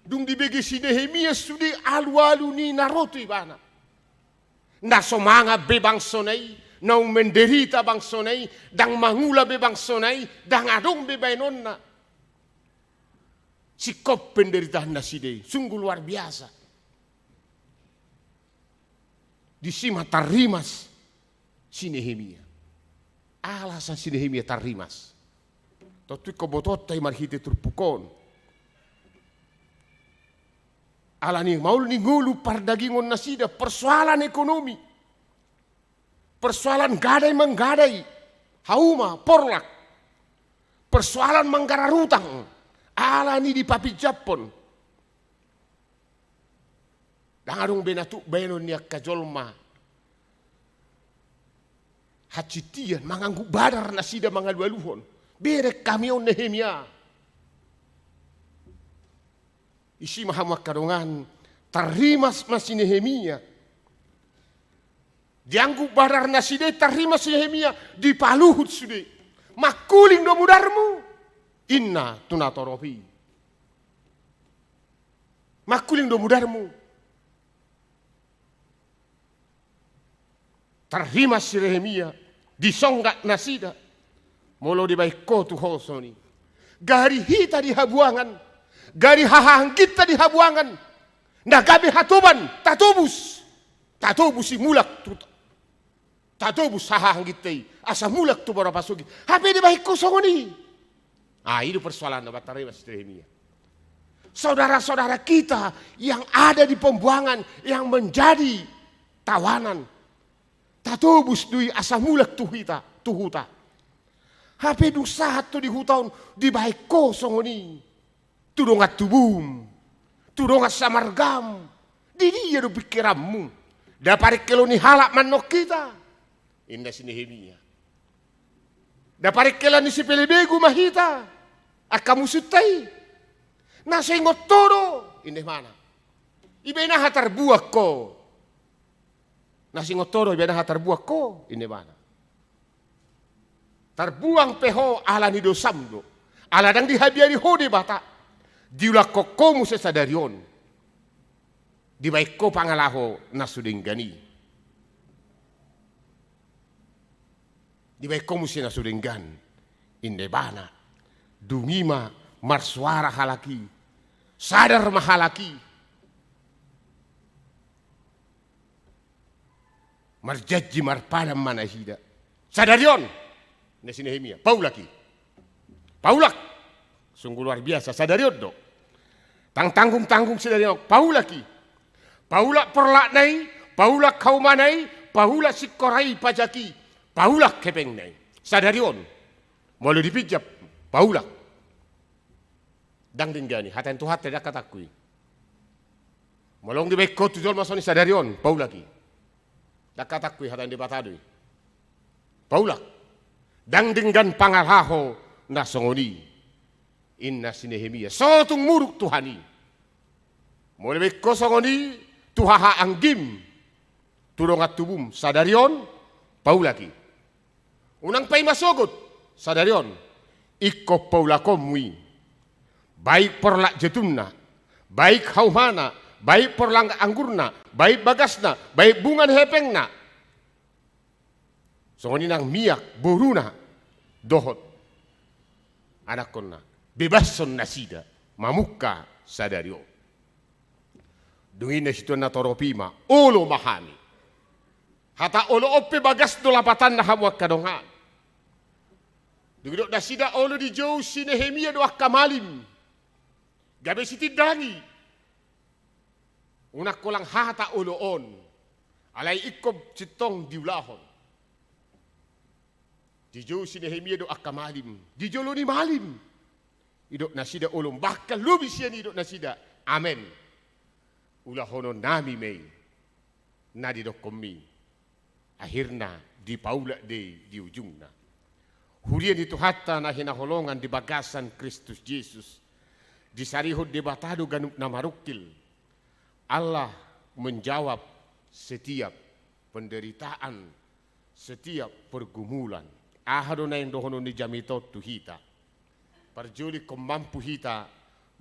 Dung dibege si Nehemia sude alualu ni na ro tu ibana. Ndang so mangan be bangsona i, naung menderita bangsona i, ndang mangula be bangsona i, ndang adong be baenonna. Singkop penderitaannasida i, sungguh luar biasa. Disi ma tarrimas si Nehemia. Alasan si Nehemia tarrimas. Tontu ingkon botoonta i marhite turpuk on. Alani maol ni ngolu pardagingonnasida, persoalan ekonomi. Persoalan gadai manggadai, hauma, porlak. Persoalan manggarar utang, alani dipapinjamhon. Ndang adong be na tuk baenon ni angka jolma. Hasintian, mangangguk badar nasida mangalualuhon. Bereng hami on Nehemia. Disi ma hamu angka dongan, tarrimas ma si Nehemia. Diangguk badarnasida i tarrimas si Nehemia, dipaluhut sude. Mangkuling do mudarmu, inna tu natorop i. Mangkuling do mudarmu. Tarrimas si Nehemia, disonggat nasida. Molo dibaen ho tu ho songon i. Gari hita di habuangan, gari hahaangginta di habuangan, na gabe hatoban, tatobus. Tatobus i mulak tu, tatobus hahaangginta i, asa mulak tu bona pasogit. Hape dibaen ho songon i. Ah, i do persoalanna, baen tarrimas si Nehemia. Saudara-saudara kita yang ada di pembuangan, yang menjadi tawanan, tatobus do i asa mulak tu hita, tu huta. Hape dung sahat ho di huta on, dibaen ho songon i. Tu dongan tubum, tu dongan samargam, di dia do pingkiranmu? Nda parengkel on ni halak ma annon hita, inna si Nehemia. Nda parengkelan ni sipelebegu ma hita, angka musunta i. Na so ingot ho do, inna ibana. Ibaen aha tarbuang ho? Na so ingot ho do, ibaen aha tarbuang ho, inna ibana. Tarbuang pe ho alani dosam do. Ala ndang dihabiari ho Debata. Diulakhon ho muse sadari on. Dibaen ho pangalaho na so denggan i. Dibaen ho muse na so denggan, inna ibana. Dung i ma marsoara halak i. Sadar ma halak i. Marjanji marpadan ma nasida. Sadari on, inna si Nehemia, paulak i. Paulak. Sungguh luar biasa, sadari on do. Ndang tanggung-tanggung sadari on, paulak i. Paulak porlakna i, paulak haumana i, paulak singkorak i, pajak i, paulak hepengna i. Sadari on. Molo dipinjam, paulak. Ndang denggan i, hata ni Tuhanta i, ndang hatangku i. Molo dibaen ho tu jolma songon i sadari on, paulak i. Ndang hatangku i, hata ni Debata do i. Paulak. Ndang denggan pangalaho na songon i, inna si Nehemia. So tung muruk Tuhan i. Molo dibaen ho songon i tu hahaanggim, tu dongan tubum, sadari on, paulak i. Unang paima sogot, sadari on, ingkon paulakonmu i. Baik porlak jatumna, baik haumana, baik porlak anggurna, baik bagasna, baik bunga ni hepengna. Songon i nang miak, boruna, dohot anakkonna. Bebashon nasida, mamungka sadari on. Dung i na situan natorop i ma, olo ma hami. Hata olo on pe bagas do lapatanna, hamu angka dongan. Dung didok nasida olo dijou si Nehemia do angka malim, gabe sitindangi. Unang holan hata olo on, alai ingkon sintong diulahon. Dijou si Nehemia do angka malim di jolo ni malim. Didok nasida olo, bahkan lobi sian i didok nasida, amen, ulahononnami ma i na didokhonmi. Akhirna dipaulak do i di ujungna. Huria ni Tuhanta na hinaholongan di bagasan Kristus Jesus, disarihon Debata do ganup na marungkil. Allah menjawab setiap penderitaan, setiap pergumulan. Aha do naeng dohonon ni jamita on tu hita? Parjolo ingkon mampu hita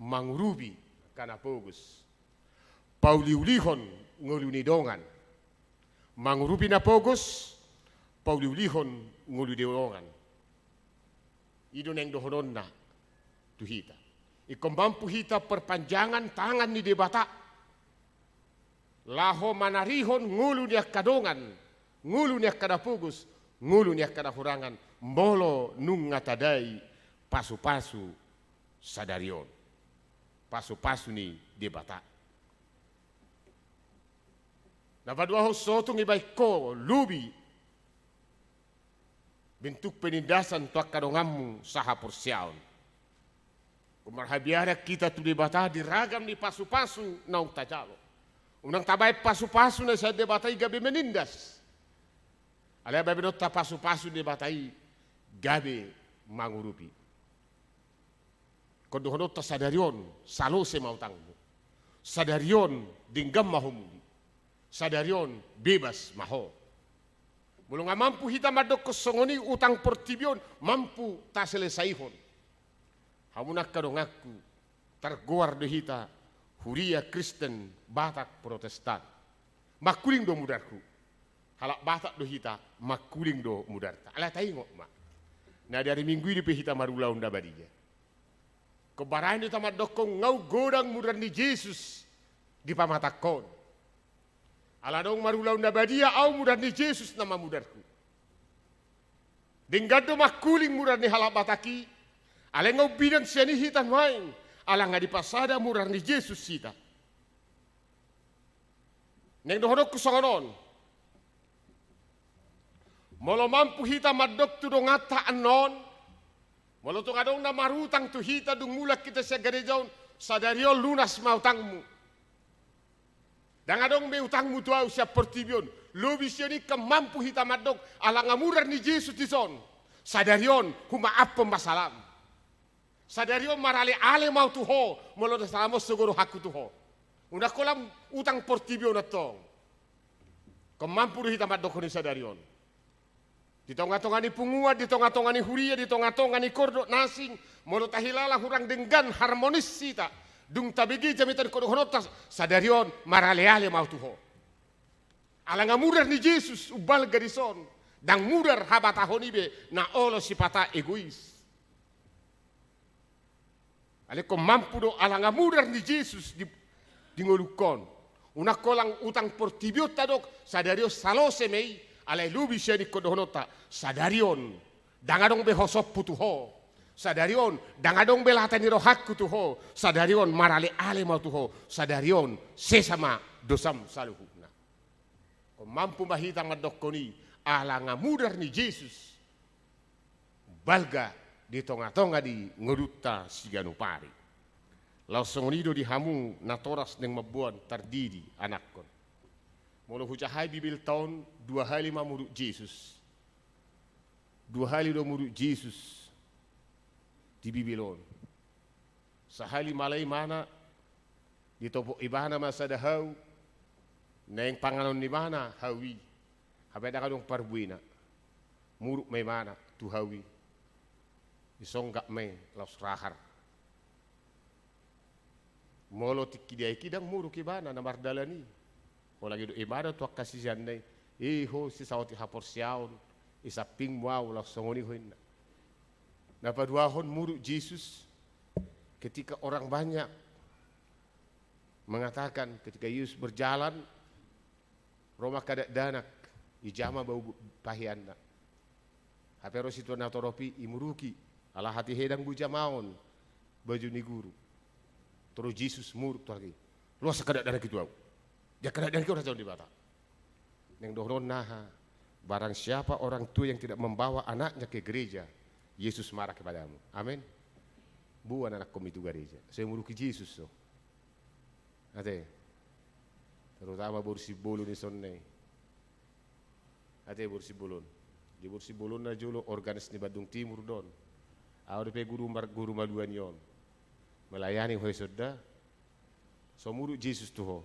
mangurupi angka na pogos, pauliulihon ngolu ni dongan. Mangurupi na pogos, pauliulihon ngolu ni dongan. I do naeng dohononna tu hita. Ingkon mampu hita perpanjangan tangan ni Debata laho manarihon ngolu ni angka dongan, ngolu ni angka na pogos, ngolu ni angka na hurangan, molo nunga tadai pasupasu sadari on, pasupasu ni Debata. Na paduahon, sotung ibaen ho lobi bentuk penindasan tu angka donganmu sahaporseaon. Ingkon marhabiaran hita tu Debata di ragam ni pasupasu naung tajalo. Unang tabaen pasupasu na sian Debata i gabe menindas. Alai baenonta pasupasu ni Debata i gabe mangurupi. Ingkon dohononta sadari on salose ma utangmu. Sadari on denggan ma ho muli. Sadari on bebas ma ho. Molo nga mampu hita mandokkon songon i, utang portibi on mampu taselesaihon. Hamu angka donganku, targoar do hita Huria Kristen Batak Protestan. Mangkuling do mudarhu. Halak Batak do hita, mangkuling do mudarta. Alai taingot ma, na di ari Minggu i dope hita marulaon na badia. Ingkon barani do hita mandokkon, nga godang mudar ni Jesus di pamatangkon. Ala adong marulaon na badia, ahu mudar ni Jesus nama mudarhu. Denggan do mangkuling mudar ni halak Batak i. Alai nga umbidan sian i hita nuaeng, ala nga dipasada mudar ni Jesus hita. Naeng dohononku songon on. Molo mampu hita mandok tu donganta annon, molo tung adong na marutang tu hita dung mulak hita sian gareja on, sadari on lunas ma utangmu. Ndang adong be utangmu tu ahu sian portibi on. Lobi sian i ingkon mampu hita mandok, ala nga mudar ni Jesus dison, sadari on humaaphon ma salam. Sadari on maraleale ma ahu tu ho, molo na salam on sogo rohangku tu ho. Unang holan utang portibi on antong. Ingkon mampu do hita mandokhon i sadari on. Di tongatonga ni punguan, di tongatonga ni huria, di tongatonga ni kordot na asing, molo tahilala hurang denggan harmonis hita, dung tabege jamita on, ingkon dohononta, sadari on maraleale ma ahu tu ho. Ala nga mudar ni Jesus umbalga dison, ndang mudar habatahon i be na olo sipata egois. Alai ingkon mampu do, ala nga mudar ni Jesus di, di ngolungkon. Unang holan utang portibi on tadok, sadari on salose ma i, alai lobi sian i ingkon dohononta, sadari on ndang adong be hosompu tu ho. Sadari on ndang adong be lata ni rohangku tu ho. Sadari on maraleale ma ahu tu ho. Sadari on sesa ma dosam saluhutna. Ingkon mampu ma hita mandokhon i, ala nga mudar ni Jesus balga di tongatonga ni ngolunta siganup ari. Laos songon i do di hamu natoras naeng mamboan tardidi, anakkon. Molo hujaha i Bibelta on, dua hali ma muruk Jesus. Dua hali do muruk Jesus di Bibel on. Sahali mala ibana, ditopot ibana ma sada hau, naeng panganon ni ibana hau i. Hape ndang adong parbuena. Muruk ma ibana tu hau i. Disonggap ma i laos rahar. Molo tingki di aek i ndang muruk ibana na mardalan i. Holan didok ibana tu angka siseanna i, "E ho sisaotik haporseaon, di sampingmu ahu laos songon i ho," ninna. Na paduahon muruk Jesus ketika orang banyak mengatakan, ketika Yesus berjalan, ro ma angka dakdanak Dijama bau paheanna. Hape ro situan na torop i, imuruki. Ala hatiha ndang boi jamaon baju ni guru. Torus Jesus muruk tu halak i. Loas angka dakdanak i tu ahu. Jala angka dakdanak i on raja ni Debata. Naeng dohononna aha? Barang siapa orang tua yang tidak membawa anaknya ke gereja, Yesus marah kepadamu. Amin. Boan anakkonmi tu gareja. So imuruki Jesus so. Ate. Terutama boru Simbolon i songon i. Ate boru Simbolon. Di boru Simbolon na jolo organis ni Bandung Timur do on. Ahu dope guru mar-, guru malua ni on. Melayani ho i songon da. So muruk Jesus tu ho.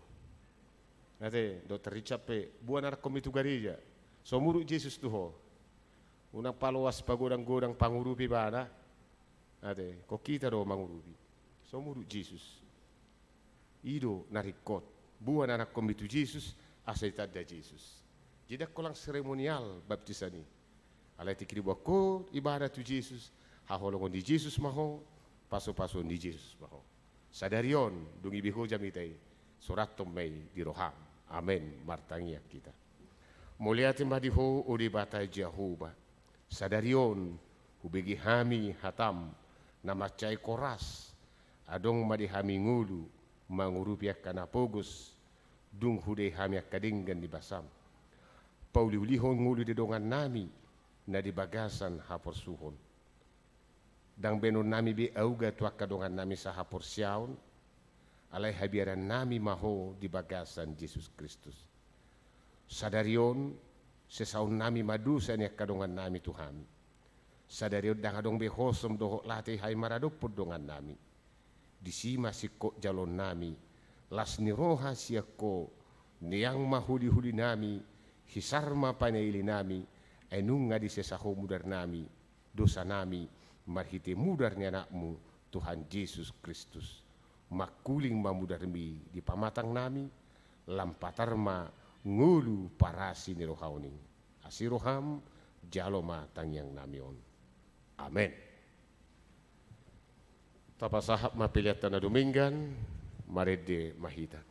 Ate, Dokter Richard pe, boan anakkonmi tu gareja. So muruk Jesus tu ho. Unang paloas pagodang-godang pangurupi ibana. Ate, ingkon hita do mangurupi. So muruk Jesus. I do na ringkot. Boan anakkonmi tu Jesus, asa ditanda Jesus. Jadi ndang holan seremonial baptisan i. Alai tingki diboan ho ibana tu Jesus, haholongon ni Jesus ma ho, pasu-pasuon ni Jesus ma ho. Sadari on, dung dibahen ho jamita i, surathon ma i di roham. Amen. Martangiang hita. Mauliate ma di Ho, o Debata Jahowa. Sadari on, hubege hami hatam, na mansai horas, adong ma di hami ngolu, mangurupi angka na pogos, dung hudai hami angka denggan ni basam. Pauliulihon ngolu di dongannami, na di bagasan haporsuhon. Ndang baenonnami be auga tu angka dongannami sahaporseaon, alai habiarannami ma Ho di bagasan Jesus Kristus. Sadari on, sesaonnami ma dosa ni angka dongannami tu hami. Sadari on ndang adong be hosom dohot latei hami maradophon dongannami. Disi ma singkop jaloonnami, las ni roha sian Ho, neang ma hulihulinami, hisar ma panailinami, ai nunga disesa Ho mudarnami, dosanami, marhite mudar ni AnakMu, Tuhan Jesus Kristus. Mangkuling ma mudarMi di pamatangnami, lam patar ma ngolu parasi ni roha on i. Asi roham, jalo ma tangiangnami on. Amen. Tapasahat ma pelean na dumenggan, marende ma hita.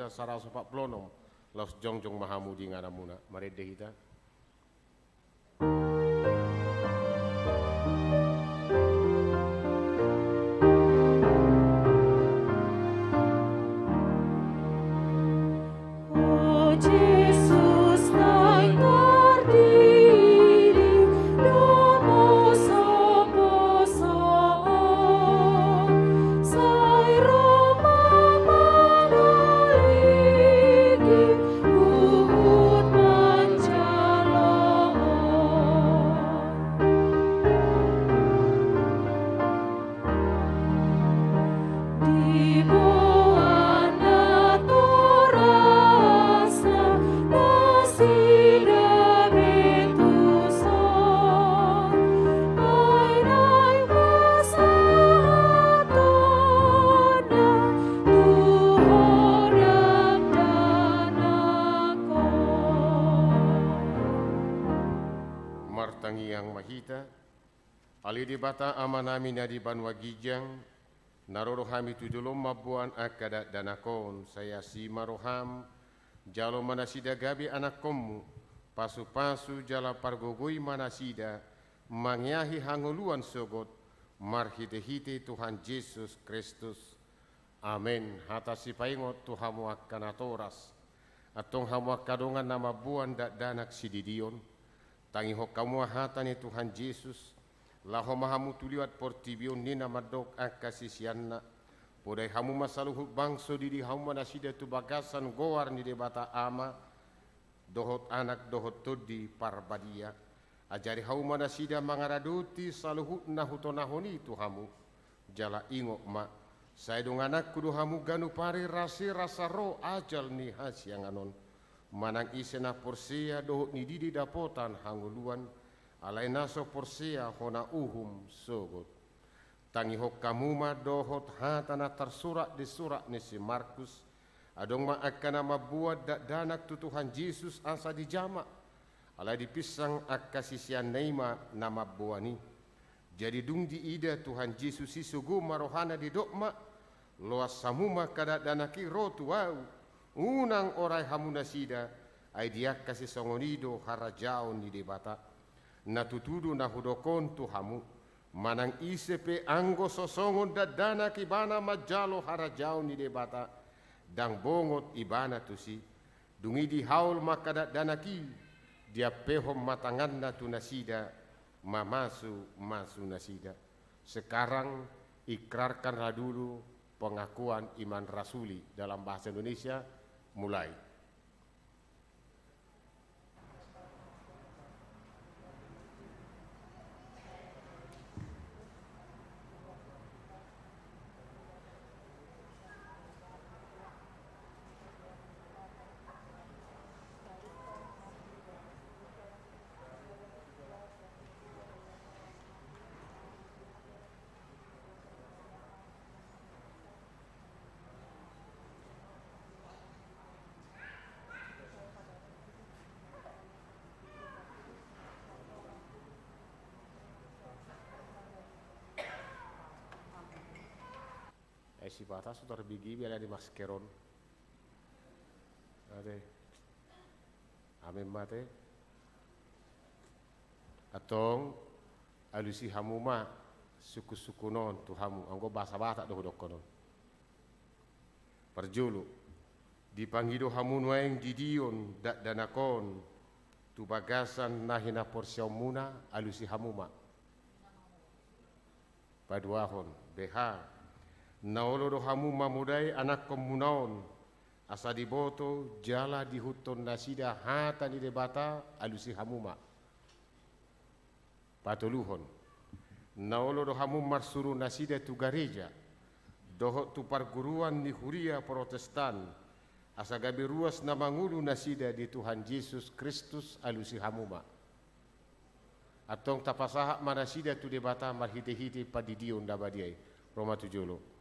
saratus opat pulu onom, laos jongjong ma hamu di ingananmuna. Marende hita. O Jesus, naeng tardidi do posoposo on, sai ro ma mangaligi huhut manjalo on. Diboan natorasna nasida be tuson, ai naeng pasahatonna tu Ho dakdanak on. Martangiang ma hita. Ale Debata Amanami na di banua ginjang, na ro do hami tu jolom mamboan angka dakdanak on, sai asi ma roham, jalo ma nasida gabe anakkonmu, pasupasu jala pargogoi ma nasida, mangeahi hangoluan sogot, marhitehite Tuhan Jesus Kristus. Amen. Hata sipaingot tu hamu angka natoras. Antong hamu angka dongan na mamboan dakdanak sididion, tangihon hamu ma hata ni Tuhan Jesus, laho ma hamu tu liat portibi on ninna mandok angka siseanna. Podai hamu ma saluhut bangso, didi hamu ma nasida tu bagasan goar ni Debata Ama, dohot Anak, dohot Tondi Parbadia. Ajari hamu ma nasida mangaradoti saluhut na hutonahon i tu hamu. Jala ingot ma, sai dongananku do hamu ganup ari, rase rasa ro ajal ni hasiangan on. Manang ise na porsea dohot ni didi dapotan hangoluan, alai na so porsea hona uhum sogot. Tangihon hamu ma dohot hata na tarsurat di surat ni si Markus. Adong ma angka na mamboan dakdanak tu Tuhan Jesus asa dijama, alai dipinsang angka siseanna i ma na mamboan i. Jadi dung diida Tuhan Jesus i, sogo ma rohana, didok ma, loas hamu ma angka dakdanak i ro tu ahu, unang orai hamu nasida, ai di angka sisongon i do harajaon ni Debata. Na tutu do na hudok on tu hamu, manang ise pe anggo so songon dakdanak ibana manjalo harajaon ni Debata, ndang bongot ibana tusi. Dung i dihaol ma angka dakdanak i, diampehon ma tanganna tu nasida, mamasumasu nasida. Sekarang ikrarkanlah dulu pengakuan iman rasuli dalam bahasa Indonesia, mulai. Eh, si batas tu tarbigi biar di masker on. Ate. Amin mate. Antong, alusi hamu ma sungkunsungkun on tu hamu, anggo bahasa Batak do hudokkon on. Parjolo, dipangido hamu nuaeng didion dakdanak on tu bagasan na hinaporseaonmuna, alusi hamu ma. Paduahon, beha, na olo do hamu mamodai anakkonmuna on, asa diboto jala diihuthon nasida hata ni Debata, alusi hamu ma. Patoluhon, na olo do hamu marsuru nasida tu gareja dohot tu parguruan ni huria Protestan, asa gabe ruas na mangolu nasida di Tuhan Jesus Kristus, alusi hamu ma. Antong tapasahat ma nasida tu Debata marhitehite pandidion na badia i. Ro ma tu jolo.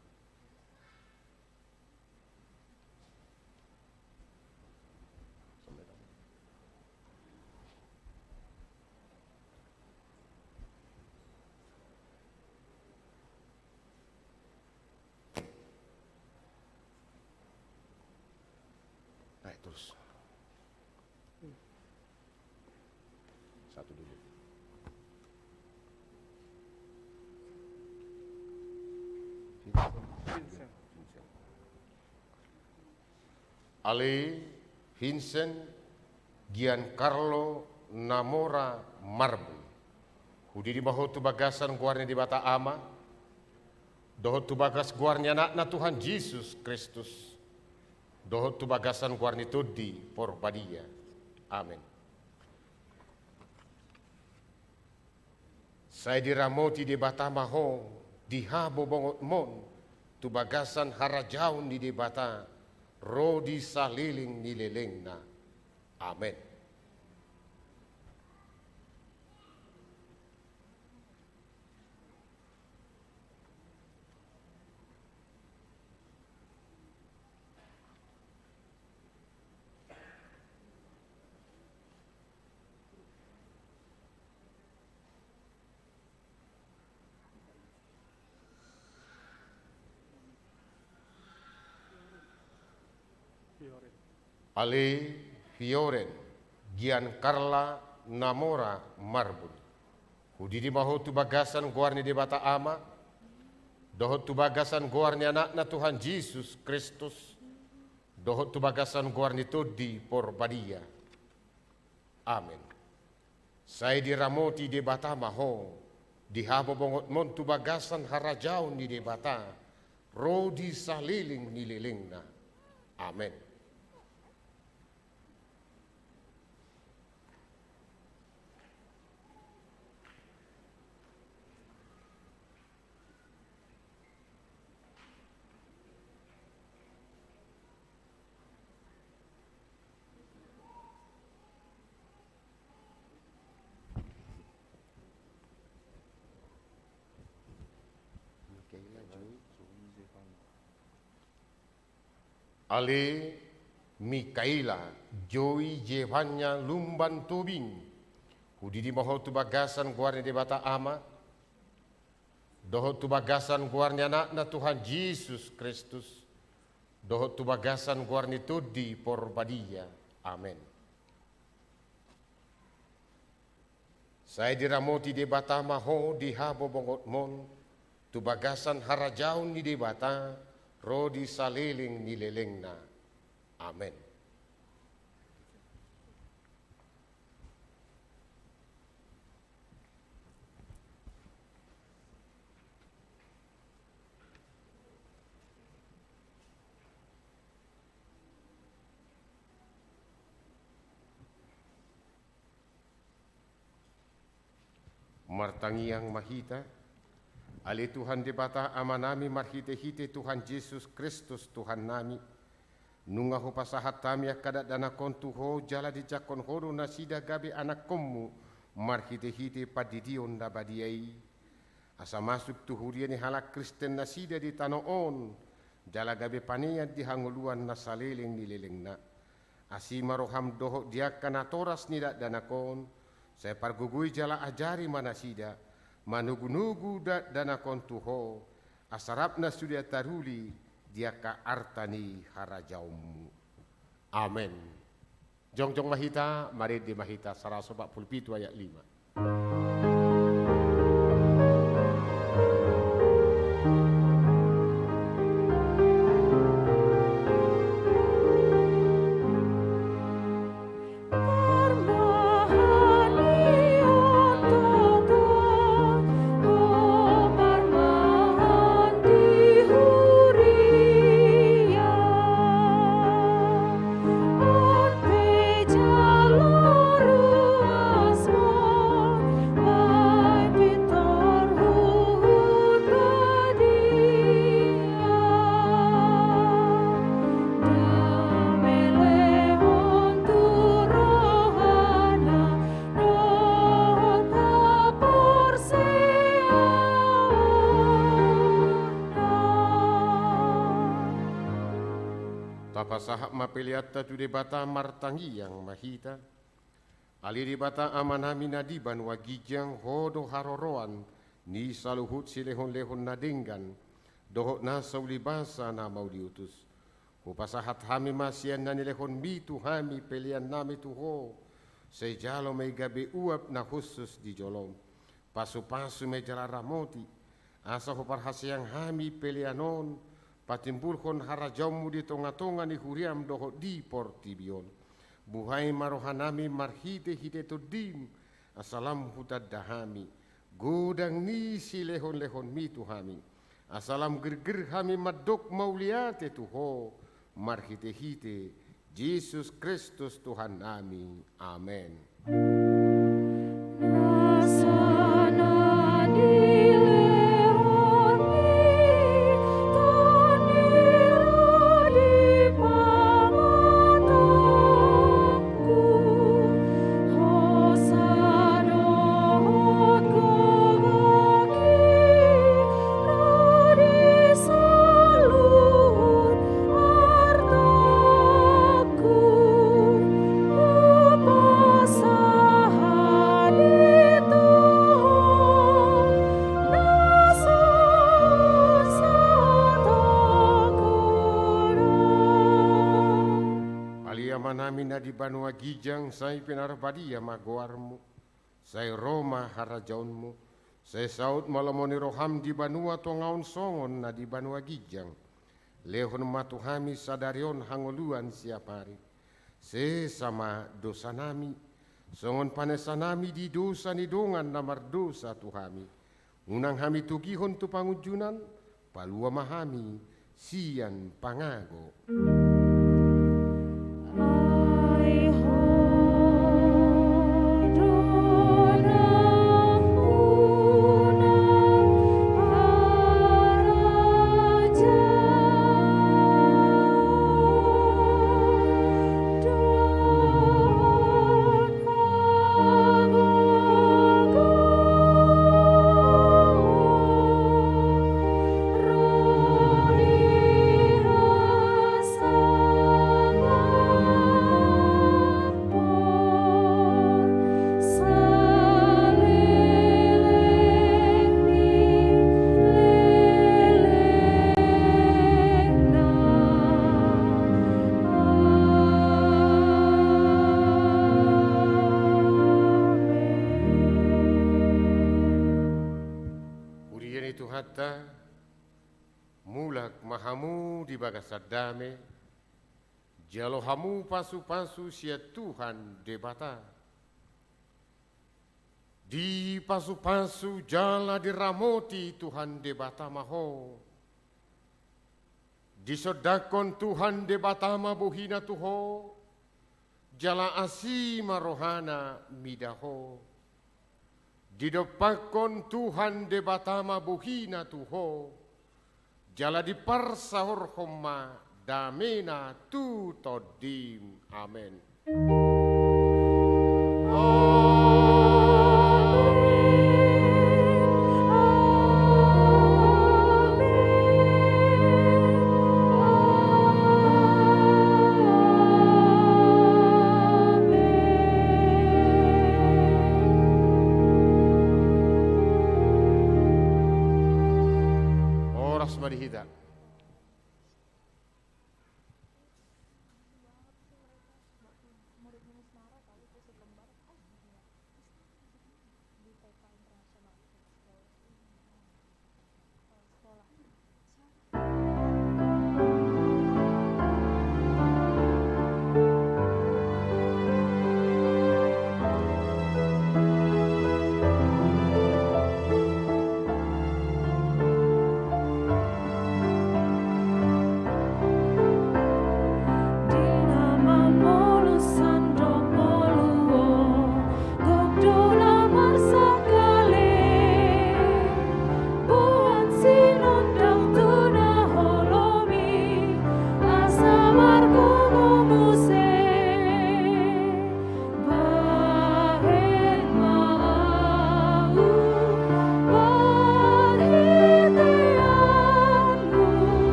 Satu dulu. Ale Vincent Giancarlo Namora Marbun, hudidi ma ho tu bagasan goar ni Debata Ama, dohot tu bagas goar ni Anakna Tuhan Jesus Kristus, dohot tu bagasan goar ni Tondi Porbadia. Amen. Sai diramoti Debata ma ho di habobongotmon tu bagasan harajaon ni Debata ro di saleleng ni lelengna. Amen. Ale Fioren Giancarla Namora Marbun, hudidi ma ho tu bagasan goar ni Debata Ama, dohot tu bagasan goar ni Anakna Tuhan Jesus Kristus, dohot tu bagasan goar ni Tondi Porbadia. Amen. Sai diramoti Debata ma ho di habobongotmon tu bagasan harajaon ni Debata ro di saleleng ni lelengna. Amen. Ale Mikaela Joy Zefania Lumban Tobing, hudidi ma ho tu bagasan goar ni Debata Ama, dohot tu bagasan goar ni Anakna Tuhan Jesus Kristus, dohot tu bagasan goar ni Tondi Porbadia. Amen. Sai diramoti Debata ma ho di habobongotmon tu bagasan harajaon ni Debata ro di saleleng ni lelengna. Amen. Martangiang ma hita. Ale Tuhan Debata Amanami, marhitehite Tuhan Jesus Kristus Tuhannami, nunga hupasahat hami angka dakdanak on tu Ho jala dijangkon Ho do nasida gabe anakkonmu marhitehite pandidion na badia i, asa masuk tu huria ni halak Kristen nasida di tano on, jala gabe panean di hangoluan na saleleng ni lelengna. Asi ma roham dohot di angka natoras ni dakdanak on, sai pargogoi jala ajari ma nasida manogunogu dakdanak on tu Ho, asa rap nasida taruli di angka arta ni harajaonmu. Amen. Jongjong ma hita, marende ma hita, saratus opat pulu pitu ayat lima. Tapasahat ma peleanta tu Debata, martangiang ma hita. Ale Debata Amanami na di banua ginjang, Ho do haroroan ni saluhut silehonlehon na denggan dohot nasa ulibasa na mauliutus. Hupasahat hami ma sian na nilehonmi tu hami peleannami tu Ho, Sai jalo ma i gabe uap na hushus di jolom. Pasupasu ma i jala ramoti, asa huparhaseang hami pelean on patimbulhon harajaonmu di tongatonga ni huriam dohot di portibi on. Buhai ma rohanami marhitehite Tondim, asa lam hutanda hami godang ni silehonlehonmi tu hami, asa lam girgir hami mandok mauliate tu Ho, marhitehite Jesus Kristus Tuhannami. Amen. Ale Amanami na di banua ginjang, sai pinarbadia ma goarmu, sai ro ma harajaonmu, sai saut ma lomo ni roham di banua tonga on songon na di banua ginjang. Lehon ma tu hami sadari on hangoluan siapari. Sesa ma dosanami, songon panesanami di dosa ni dongan na mardosa tu hami. Unang hami togihon tu pangunjunan, palua ma hami sian pangago. Ai Ho do nampuna harajaon dohot hagogoon. Huria ni Tuhanta, mulak ma hamu di bagasan dame, jalo hamu pasupasu sian Tuhan Debata. Dipasupasu jala diramoti Tuhan Debata ma ho. Disondangkon Tuhan Debata ma bohina tu ho, jala asi ma rohana mida ho. Didompakkon Tuhan Debata ma bohina tu ho, jala diparsaorhon ma damena tu tondim. Amen. Amen. Amen. Amen. Horas ma di hita.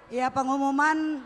Ia pengumuman